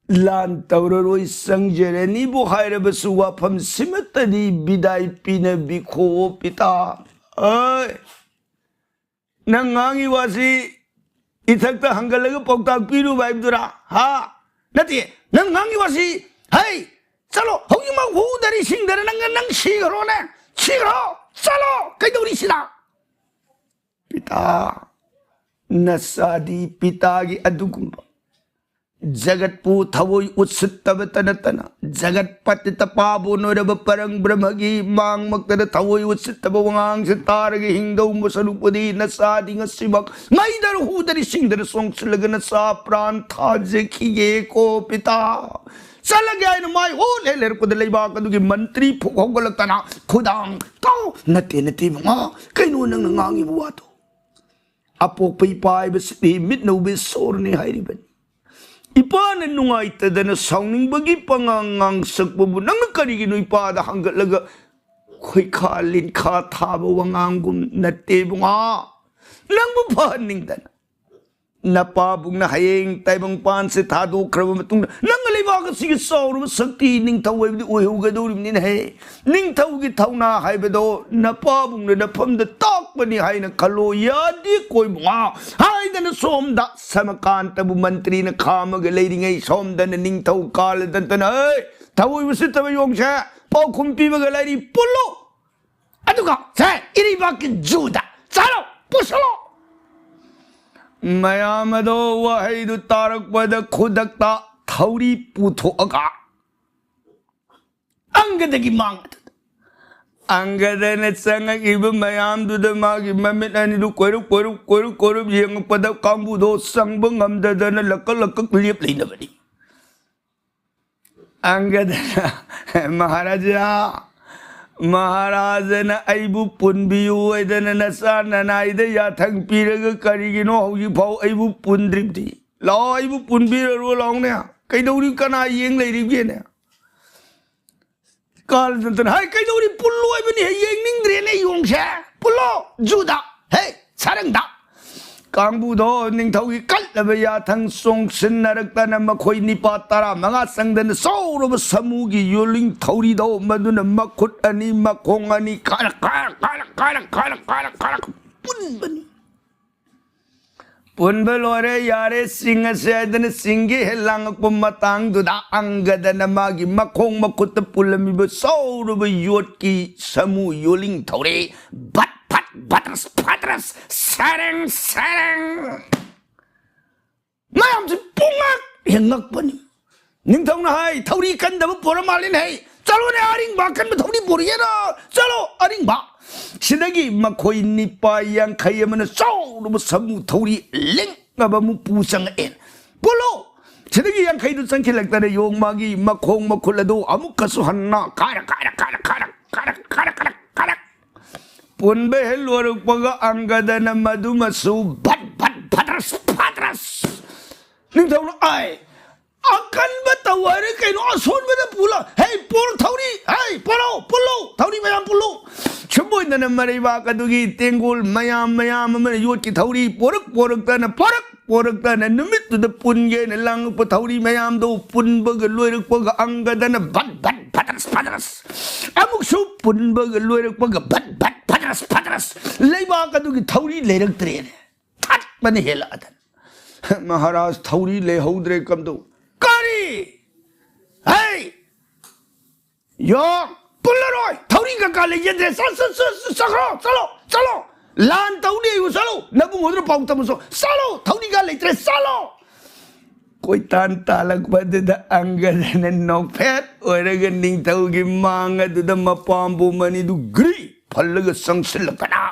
ꯂꯥꯟ ꯇꯧꯔꯔꯣꯏ, ꯆꯪꯖꯔꯅꯤꯕꯨ ꯍꯥꯏꯔꯕꯁꯨ, ꯋꯥꯐꯝꯁꯤꯃꯠꯇꯗꯤ ꯕꯤꯗꯥꯏ ꯄꯤꯅꯕꯤꯈꯣ ꯄꯤꯇꯥ꯫ ꯑꯩ, ꯅꯪ ꯉꯥꯡꯉꯤ ꯋꯥꯁꯤ ꯏꯊꯛꯇ ꯍꯪꯒꯠꯂꯒ ꯄꯥꯎꯇꯥꯛ ꯄꯤꯔꯨꯕ ꯍꯥꯏꯕꯗꯨꯔꯥ? ꯍꯥ? ꯅꯠꯇꯦ, ꯅꯪ ꯉꯥꯡꯉꯤ ꯋꯥꯁꯤ, ꯍꯩ, ꯆꯠꯂꯣ, ꯍꯧꯖꯤꯛꯃꯛ ꯍꯨꯗꯔꯤ ꯁꯤꯡꯗꯔ ꯅꯪ, ꯅꯪ ꯁꯤꯈ꯭ꯔꯣꯅꯦ, ꯁꯤꯈ꯭ꯔꯣ, ꯆꯠꯂꯣ, ꯀꯩꯗꯧꯔꯤ ꯁꯤꯗ? ꯄꯤꯇꯥ, ꯅꯆꯥꯗꯤ ꯄꯤꯇꯥꯒꯤ ꯑꯗꯨꯒꯨꯝꯕ ꯖꯒꯠꯄꯨ ꯊꯑꯣꯏ ꯎꯠꯁꯤꯠꯇꯕꯇ ꯅꯠꯇꯅ, ꯖꯒꯠ ꯄꯇꯤꯇ ꯄꯥꯕꯣꯟ ꯑꯣꯏꯔꯕ ꯄꯔꯪ ꯕ꯭ꯔꯍ꯭ꯃꯒꯤ ꯃꯥꯡꯃꯛꯇꯗ ꯊꯑꯣꯏ ꯎꯠꯁꯤꯠꯇꯕ ꯋꯥꯉꯥꯡꯁꯦ ꯇꯥꯔꯒ ꯍꯤꯡꯗꯧꯕ ꯁꯔꯨꯛꯄꯨꯗꯤ, ꯅꯆꯥꯗꯤ ꯉꯁꯤꯃꯛ ꯃꯩꯗꯔ ꯍꯨꯗꯔꯤ ꯁꯤꯡꯗꯔ ꯆꯣꯡꯁꯤꯜꯂꯒ ꯅꯆꯥ ꯄ꯭ꯔꯥꯟ ꯊꯥꯖꯈꯤꯒꯦ ꯀꯣ ꯄꯤꯇꯥ꯫ ꯆꯠꯂꯒꯦ ꯍꯥꯏꯅ ꯃꯥꯏ ꯑꯣꯟ ꯍꯦꯛ ꯂꯩꯔꯛꯄꯗ, ꯂꯩꯕꯥꯛ ꯑꯗꯨꯒꯤ ꯃꯟꯇ꯭ꯔꯤ ꯐꯨꯛ ꯍꯧꯒꯠꯂꯛꯇꯅ ꯈꯨꯗꯥꯡ ꯀꯥꯎ, "ꯅꯠꯇꯦ, ꯅꯠꯇꯦ ꯏꯕꯨꯡꯉꯣ, ꯀꯩꯅꯣ ꯅꯪꯅ ꯉꯥꯡꯉꯤꯕ ꯋꯥꯗꯣ? ꯑꯄꯣꯛꯄ ꯏꯄꯥ ꯍꯥꯏꯕꯁꯤꯗꯤ ꯃꯤꯠꯅ ꯎꯕ ꯏꯁꯣꯔꯅꯤ ꯍꯥꯏꯔꯤꯕꯅꯤ꯫ ꯏꯄꯥꯅ ꯅꯨꯡꯉꯥꯏꯇꯗꯅ ꯁꯥꯎꯅꯤꯡꯕꯒꯤ ꯄꯉꯥꯡ ꯉꯥꯡꯁꯛꯄꯕꯨ ꯅꯪꯅ ꯀꯔꯤꯒꯤꯅꯣ ꯏꯄꯥꯗ ꯍꯪꯒꯠꯂꯒ ꯈꯣꯏꯈꯥ ꯂꯤꯟꯈꯥ ꯊꯥꯕ ꯋꯥꯉꯥꯡꯒꯨꯝ? ꯅꯠꯇꯦ ꯏꯕꯨꯡꯉꯣ, ꯅꯪꯕꯨ ꯐꯍꯟꯅꯤꯡꯗꯅ ꯅꯄꯥꯕꯨꯡꯅ ꯍꯌꯦꯡ ꯇꯥꯏꯕꯪꯄꯥꯟꯁꯦ ꯊꯥꯗꯣꯛꯈ꯭ꯔꯕ ꯃꯇꯨꯡꯗ ꯅꯪ ꯂꯩꯕꯥꯛ ꯑꯁꯤꯒꯤ ꯆꯥꯎꯔꯕ ꯁꯛꯇꯤ ꯅꯤꯡꯊꯧ ꯍꯥꯏꯕꯗꯤ ꯑꯣꯏꯍꯧꯒꯗꯧꯔꯤꯕꯅꯤꯅꯦꯍꯦ꯫ ꯅꯤꯡꯊꯧꯒꯤ ꯊꯧꯅꯥ ꯍꯥꯏꯕꯗꯣ ꯅꯄꯥꯕꯨꯡꯅ ꯅꯐꯝꯗ ꯇꯥꯛꯄꯅꯤ ꯍꯥꯏꯅ ꯈꯜꯂꯣ꯫ ꯌꯥꯗꯦ ꯀꯣꯏꯕꯨꯡꯉꯥ ꯍꯥꯏꯗꯅ ꯁꯣꯝꯗ ꯁꯃꯀꯥꯟꯇꯕꯨ ꯃꯟꯇ꯭ꯔꯤꯅ ꯈꯥꯝꯃꯒ ꯂꯩꯔꯤꯉꯩ ꯁꯣꯝꯗꯅ ꯅꯤꯡꯊꯧ ꯀꯥꯂꯗꯟꯇꯅ, "ꯍꯩ, ꯊꯧꯑꯣꯏ ꯎꯁꯤꯠꯇꯕ ꯌꯣꯡꯁꯦ, ꯄꯥꯎꯈꯨꯝ ꯄꯤꯕꯒ ꯂꯥꯏꯔꯤ, ꯄꯨꯜꯂꯨ! ꯑꯗꯨꯒ ꯁꯦ ꯏꯔꯩꯕꯥꯛꯀꯤ ꯖꯨꯗ ꯆꯠꯂꯣ, ꯄꯨꯁꯜꯂꯣ!" ꯃꯌꯥꯝ ꯑꯗꯣ ꯋꯥꯍꯩꯗꯨ ꯇꯥꯔꯛꯄꯗ ꯈꯨꯗꯛꯇ ꯊꯧꯔꯤ ꯄꯨꯊꯣꯛꯑꯒ ꯑꯪꯒꯗꯒꯤ ꯃꯥꯡ ꯑꯗꯨꯗ ꯑꯪꯒꯗꯅ ꯆꯪꯉꯛꯏꯕ ꯃꯌꯥꯝꯗꯨꯗ ꯃꯥꯒꯤ ꯃꯃꯤꯠ ꯑꯅꯤꯗꯨ ꯀꯣꯏꯔꯨꯞ ꯀꯣꯏꯔꯨꯞ ꯀꯣꯏꯔꯨꯞ ꯀꯣꯏꯔꯨꯞ ꯌꯦꯡꯉꯛꯄꯗ ꯀꯥꯡꯕꯨꯗꯣ ꯆꯪꯕ ꯉꯝꯗꯗꯅ ꯂꯛꯀꯛ ꯂꯛꯀꯛ ꯂꯦꯞ ꯂꯩꯅꯕꯅꯤ꯫ ꯑꯪꯒꯗꯅ, "ꯃꯍꯥꯔꯥꯖꯥ, ꯃꯍꯥꯔꯥꯖꯅ ꯑꯩꯕꯨ ꯄꯨꯟꯕꯤꯌꯨ ꯍꯥꯏꯗꯅ ꯅꯆꯥ ꯅꯅꯥꯏꯗ ꯌꯥꯊꯪ ꯄꯤꯔꯒ ꯀꯔꯤꯒꯤꯅꯣ ꯍꯧꯖꯤꯛꯐꯥꯎ ꯑꯩꯕꯨ ꯄꯨꯟꯗ꯭ꯔꯤꯕꯗꯤ? ꯂꯥꯛꯑꯣ, ꯑꯩꯕꯨ ꯄꯨꯟꯕꯤꯔꯔꯣ ꯂꯥꯛꯑꯣꯅꯦ꯫ ꯀꯩꯗꯧꯔꯤ, ꯀꯅꯥ ꯌꯦꯡ ꯂꯩꯔꯤꯒꯦꯅꯦ?" ꯀꯥꯂꯗꯟꯇꯅ, "ꯍꯥꯏ, ꯀꯩꯗꯧꯔꯤ? ꯄꯨꯜꯂꯣ ꯍꯥꯏꯕꯅꯤ, ꯍꯦ, ꯌꯦꯡꯅꯤꯡꯗ꯭ꯔꯦꯅꯦ ꯌꯣꯡꯁꯦ꯫ ꯄꯨꯜꯂꯣ, ꯖꯨꯗ, ꯍꯦ, ꯁꯥꯔꯪꯗ!" ꯀꯥꯡꯕꯨꯗꯣ ꯅꯤꯡꯊꯧꯒꯤ ꯀꯜꯂꯕ ꯌꯥꯊꯪ ꯆꯣꯡꯁꯤꯟꯅꯔꯛꯇꯅ ꯃꯈꯣꯏ ꯅꯤꯄꯥ ꯇꯔꯥꯃꯉꯥ ꯆꯪꯗꯅ ꯆꯥꯎꯔꯕ ꯁꯥꯃꯨꯒꯤ ꯌꯣꯜꯂꯤꯡ ꯊꯧꯔꯤꯗꯣ, ꯃꯗꯨꯅ ꯃꯈꯨꯠ ꯑꯅꯤ, ꯃꯈꯣꯡ ꯑꯅꯤ ꯀꯥꯔꯛ, ꯀꯥꯔꯛ, ꯀꯥꯔꯛ ꯄꯨꯟꯕꯅꯤ꯫ ꯄꯨꯟꯕ ꯂꯣꯏꯔꯦ, ꯌꯥꯔꯦ, ꯆꯤꯡꯉꯁꯦ ꯍꯥꯏꯗꯅ ꯆꯤꯡꯒꯤ ꯍꯦꯛ ꯂꯥꯡꯉꯛꯄ ꯃꯇꯥꯡꯗꯨꯗ ꯑꯪꯒꯗꯅ ꯃꯥꯒꯤ ꯃꯈꯣꯡ ꯃꯈꯨꯠꯇ ꯄꯨꯜꯂꯝꯃꯤꯕ ꯆꯥꯎꯔꯕ ꯌꯣꯠꯀꯤ ꯁꯥꯃꯨ ꯌꯣꯜꯂꯤꯡ ꯊꯧꯔꯤ ꯕꯠ ꯐꯠ ꯕꯇ꯭ꯔꯁ ꯐꯇ꯭ꯔꯁ ꯁꯔꯪ ꯁꯔꯪ꯫ ꯃꯌꯥꯝꯁꯤ ꯄꯨꯡꯉꯛ ꯍꯦꯛ ꯉꯛꯄꯅꯤ꯫ ꯅꯤꯡꯊꯧꯅ ꯍꯥꯏ, "ꯊꯧꯔꯤ ꯀꯟꯗꯕ ꯄꯣꯔ ꯃꯥꯜꯂꯤꯅꯦ ꯍꯩ꯫ ꯆꯠꯂꯣꯅꯦ, ꯑꯔꯤꯡꯕ ꯑꯀꯟꯕ ꯊꯧꯔꯤ ꯄꯣꯔꯛꯑꯦꯅ꯫ ꯆꯠꯂꯣ, ꯑꯔꯤꯡꯕ!" ꯁꯤꯗꯒꯤ ꯃꯈꯣꯏ ꯅꯤꯄꯥ ꯌꯥꯡꯈꯩ ꯑꯃꯅ ꯆꯥꯎꯔꯕ ꯁꯥꯃꯨ ꯊꯧꯔꯤ ꯂꯤꯡꯉꯕ ꯑꯃꯨꯛ ꯄꯨ ꯆꯪꯉꯛꯑꯦ꯫ "ꯄꯨꯜꯂꯣ!" ꯁꯤꯗꯒꯤ ꯌꯥꯡꯈꯩꯗꯨ ꯆꯪꯈꯤꯜꯂꯛꯇꯅ ꯌꯣꯡ ꯃꯥꯒꯤ ꯃꯈꯣꯡ ꯃꯈꯨꯠ ꯑꯗꯨ ꯑꯃꯨꯛꯀꯁꯨ ꯍꯟꯅ ꯀꯥꯔꯛ, ꯀꯥꯔꯛ, ꯀꯥꯔꯛ꯫ ꯄꯨꯟꯕ ꯍꯦꯛ ꯂꯣꯏꯔꯛꯄꯒ ꯑꯪꯒꯗꯅ ꯃꯗꯨꯃꯁꯨ ꯚꯠ ꯚꯠ ꯚꯠꯔꯁ ꯐꯠꯔꯁ꯫ ꯅꯤꯡꯊꯧꯅ, "ꯑꯥꯏ, ꯑꯀꯟꯕ ꯇꯧ ꯍꯥꯏꯔꯦ ꯀꯩꯅꯣ? ꯑꯁꯣꯟꯕꯗ ꯄꯨꯂ-, ꯍꯦ, ꯄꯣꯔ ꯊꯧꯔꯤ, ꯍꯦ, ꯄꯣꯔꯣ, ꯄꯨꯜꯂꯣ, ꯊꯧꯔꯤ ꯃꯌꯥꯝ ꯄꯨꯜꯂꯣ!" ꯁꯨꯝ ꯑꯣꯏꯗꯅ ꯃꯔꯩꯕꯥꯛ ꯑꯗꯨꯒꯤ ꯇꯦꯡꯒꯣꯜ ꯃꯌꯥꯝ ꯃꯌꯥꯝ ꯑꯃꯅ ꯌꯣꯠꯀꯤ ꯊꯧꯔꯤ ꯄꯣꯔꯛ ꯄꯣꯔꯛꯇꯅ ꯄꯣꯔꯛ ꯄꯣꯔꯛꯇꯅ ꯅꯨꯃꯤꯠꯇꯨꯗ ꯄꯨꯟꯒꯦꯅ ꯂꯥꯡꯉꯛꯄ ꯊꯧꯔꯤ ꯃꯌꯥꯝꯗꯣ ꯄꯨꯟꯕꯒ ꯂꯣꯏꯔꯛꯄꯒ ꯑꯪꯒꯗꯅ ꯚꯠ ꯚꯠ ꯐꯗ꯭ꯔꯁ ꯐꯗ꯭ꯔꯁ, ꯑꯃꯨꯛꯁꯨ ꯄꯨꯟꯕꯒ ꯂꯣꯏꯔꯛꯄꯒ ꯚꯠ ꯚꯠ ꯐꯗ꯭ꯔꯁ ꯐꯗ꯭ꯔꯁ, ꯂꯩꯕꯥꯛ ꯑꯗꯨꯒꯤ ꯊꯧꯔꯤ ꯂꯩꯔꯛꯇ꯭ꯔꯦꯅꯦ꯫ ꯊꯠꯄꯅ ꯍꯦꯜꯂꯛꯑꯗꯅ ꯃꯍꯥꯔꯥꯖ ꯊꯧꯔꯤ ꯂꯩꯍꯧꯗ꯭ꯔꯦ꯫ ꯀꯝꯗꯧ? ꯀꯔꯤ? ꯍꯩ! ꯌꯣ! ꯄꯨꯜꯂꯔꯣꯏ! ꯊꯧꯔꯤ ꯀꯀꯥ ꯂꯩꯖꯗ꯭ꯔꯦ꯫ ꯆꯠ-, ꯆꯠ-, ꯆꯠ-, ꯆꯠꯈ꯭ꯔꯣ! ꯆꯠꯂꯣ! ꯆꯠꯂꯣ! ꯂꯥꯟ ꯇꯧꯅꯤ ꯑꯩꯕꯨ꯫ ꯆꯠꯂꯣ! ꯅꯕꯨꯡꯉꯣꯗꯨꯅ ꯄꯥꯎ ꯇꯝꯃꯨꯁꯣ꯫ ꯆꯠꯂꯣ! ꯊꯧꯔꯤꯒ ꯂꯩꯇ꯭ꯔꯦ꯫ ꯆꯠꯂꯣ! ꯀꯣꯏꯇꯥꯟ ꯇꯥꯜꯂꯛꯄꯗꯨꯗ ꯑꯪꯒꯗꯅ ꯅꯣꯛꯐꯦꯠ ꯑꯣꯏꯔꯒ ꯅꯤꯡꯊꯧꯒꯤ ꯃꯥꯡ ꯑꯗꯨꯗ ꯃꯄꯥꯝꯕꯣꯝ ꯑꯅꯤꯗꯨ ꯒ꯭ꯔꯤ ꯐꯜꯂꯒ ꯆꯪꯁꯤꯜꯂꯛꯇꯅ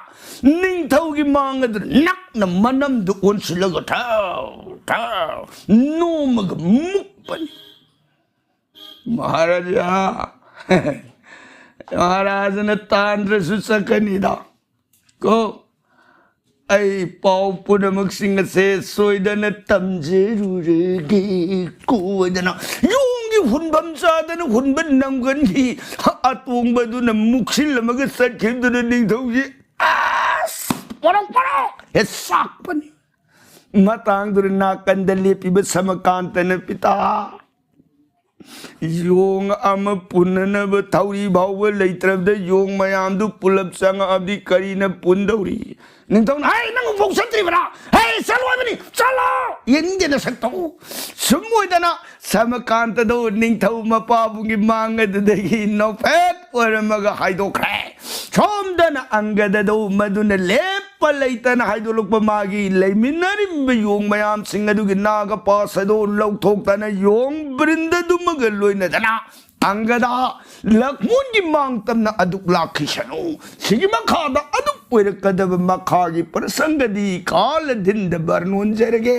ꯅꯤꯡꯊꯧꯒꯤ ꯃꯥꯡ ꯑꯗꯨ ꯅꯛꯅ ꯃꯅꯝꯗꯨ ꯑꯣꯟꯁꯤꯜꯂꯒ ꯊꯥꯎ ꯊꯥꯎ ꯅꯣꯝꯃꯒ ꯃꯨꯛꯄꯅꯤ꯫ ꯃꯍꯥꯔꯥꯖꯥ, ꯃꯍꯥꯔꯥꯖꯅ ꯇꯥꯟꯗ꯭ꯔꯁꯨ ꯆꯠꯀꯅꯤꯗ꯫ ꯀꯣ, ꯑꯩ ꯄꯥꯎ ꯄꯨꯝꯅꯃꯛꯁꯤꯡ ꯑꯁꯦ ꯁꯣꯏꯗꯅ ꯇꯝꯖꯔꯨꯔꯒꯦ꯫ ꯀꯣꯏꯗꯅ ꯌꯣꯡꯒꯤ ꯍꯨꯟꯐꯝ ꯆꯥꯗꯅ ꯍꯨꯟꯕ ꯅꯪꯒꯟꯒꯤ ꯑꯇꯣꯡꯕꯗꯨꯅ ꯃꯨꯛꯁꯤꯜꯂꯝꯃꯒ ꯆꯠꯈꯤꯕꯗꯨꯅ ꯅꯤꯡꯊꯧꯁꯤ ꯑꯁ ꯄꯣꯔꯣꯛ ꯄꯣꯔꯣꯛ ꯍꯦꯛ ꯆꯥꯛꯄꯅꯤ꯫ ꯃꯇꯥꯡꯗꯨꯗ ꯅꯥꯀꯟꯗ ꯂꯦꯞꯄꯤꯕ ꯁꯃꯀꯥꯟꯇꯅ, "ꯄꯤꯇꯥ, ꯌꯣꯡ ꯑꯃ ꯄꯨꯟꯅꯅꯕ ꯊꯧꯔꯤ ꯐꯥꯎꯕ ꯂꯩꯇ꯭ꯔꯕꯗ ꯌꯣꯡ ꯃꯌꯥꯝꯗꯨ ꯄꯨꯂꯞ ꯆꯪꯉꯛꯑꯕꯗꯤ ꯀꯔꯤꯅ ꯄꯨꯟꯗꯧꯔꯤ?" ꯅꯤꯡꯊꯧꯅ, "ꯍꯩ, ꯅꯪ ꯍꯧꯖꯤꯛꯐꯥꯎ ꯆꯠꯇ꯭ꯔꯤꯕꯔꯥ? ꯍꯩ, ꯆꯠꯂꯣ ꯍꯥꯏꯕꯅꯤ, ꯆꯠꯂꯣ! ꯌꯦꯡꯅꯤꯡꯗꯦ ꯅꯁꯛꯇꯣ!" ꯁꯨꯝ ꯑꯣꯏꯗꯅ ꯁꯃꯀꯥꯟꯇꯗꯣ ꯅꯤꯡꯊꯧ ꯃꯄꯥꯕꯨꯡꯒꯤ ꯃꯥꯡ ꯑꯗꯨꯗꯒꯤ ꯅꯣꯛꯐꯦꯠ ꯑꯣꯏꯔꯝꯃꯒ ꯍꯥꯏꯗꯣꯛꯈ꯭ꯔꯦ꯫ ꯁꯣꯝꯗꯅ ꯑꯪꯒꯗꯗꯣ ꯃꯗꯨꯅ ꯂꯦꯞꯄ ꯂꯩꯇꯅ ꯍꯥꯏꯗꯣꯛꯂꯛꯄ ꯃꯥꯒꯤ ꯂꯩꯃꯤꯟꯅꯔꯤꯕ ꯌꯣꯡ ꯃꯌꯥꯝꯁꯤꯡ ꯑꯗꯨꯒꯤ ꯅꯥꯒ ꯄꯥꯁ ꯑꯗꯨ ꯂꯧꯊꯣꯛꯇꯅ ꯌꯣꯡ ꯕ꯭ꯔꯤꯟꯗꯗꯨꯃꯒ ꯂꯣꯏꯅꯗꯅ ꯑꯪꯒꯗ ꯂꯛꯃꯣꯟꯒꯤ ꯃꯥꯡ ꯇꯝꯅ ꯑꯗꯨꯛ ꯂꯥꯛꯈꯤꯁꯅꯨ꯫ ꯁꯤꯒꯤ ꯃꯈꯥꯗ ꯑꯗꯨꯛ ꯑꯣꯏꯔꯛꯀꯗꯕ ꯃꯈꯥꯒꯤ ꯄ꯭ꯔꯁꯪꯒꯗꯤ ꯀꯥꯂ ꯗꯤꯟꯗ ꯕꯔꯅꯣꯟꯖꯔꯒꯦ꯫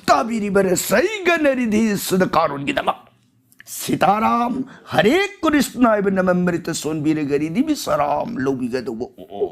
ꯇꯥꯕꯤꯔꯤꯕ ꯔꯁꯩꯒꯅ ꯔꯤꯙꯤ ꯁꯨꯗ ꯀꯥꯔꯣꯟꯒꯤꯗꯃꯛ ꯁꯤꯇꯥꯔꯥꯝ, ꯍꯔꯦ ꯀ꯭ꯔꯤꯁꯅ ꯍꯥꯏꯕ ꯅꯃꯝ ꯃꯔꯤꯇ ꯁꯣꯟꯕꯤꯔꯒ ꯔꯤꯙꯤ ꯕꯤꯁꯔꯥꯝ ꯂꯧꯕꯤꯒꯗꯧꯕ ꯑꯣꯏ꯫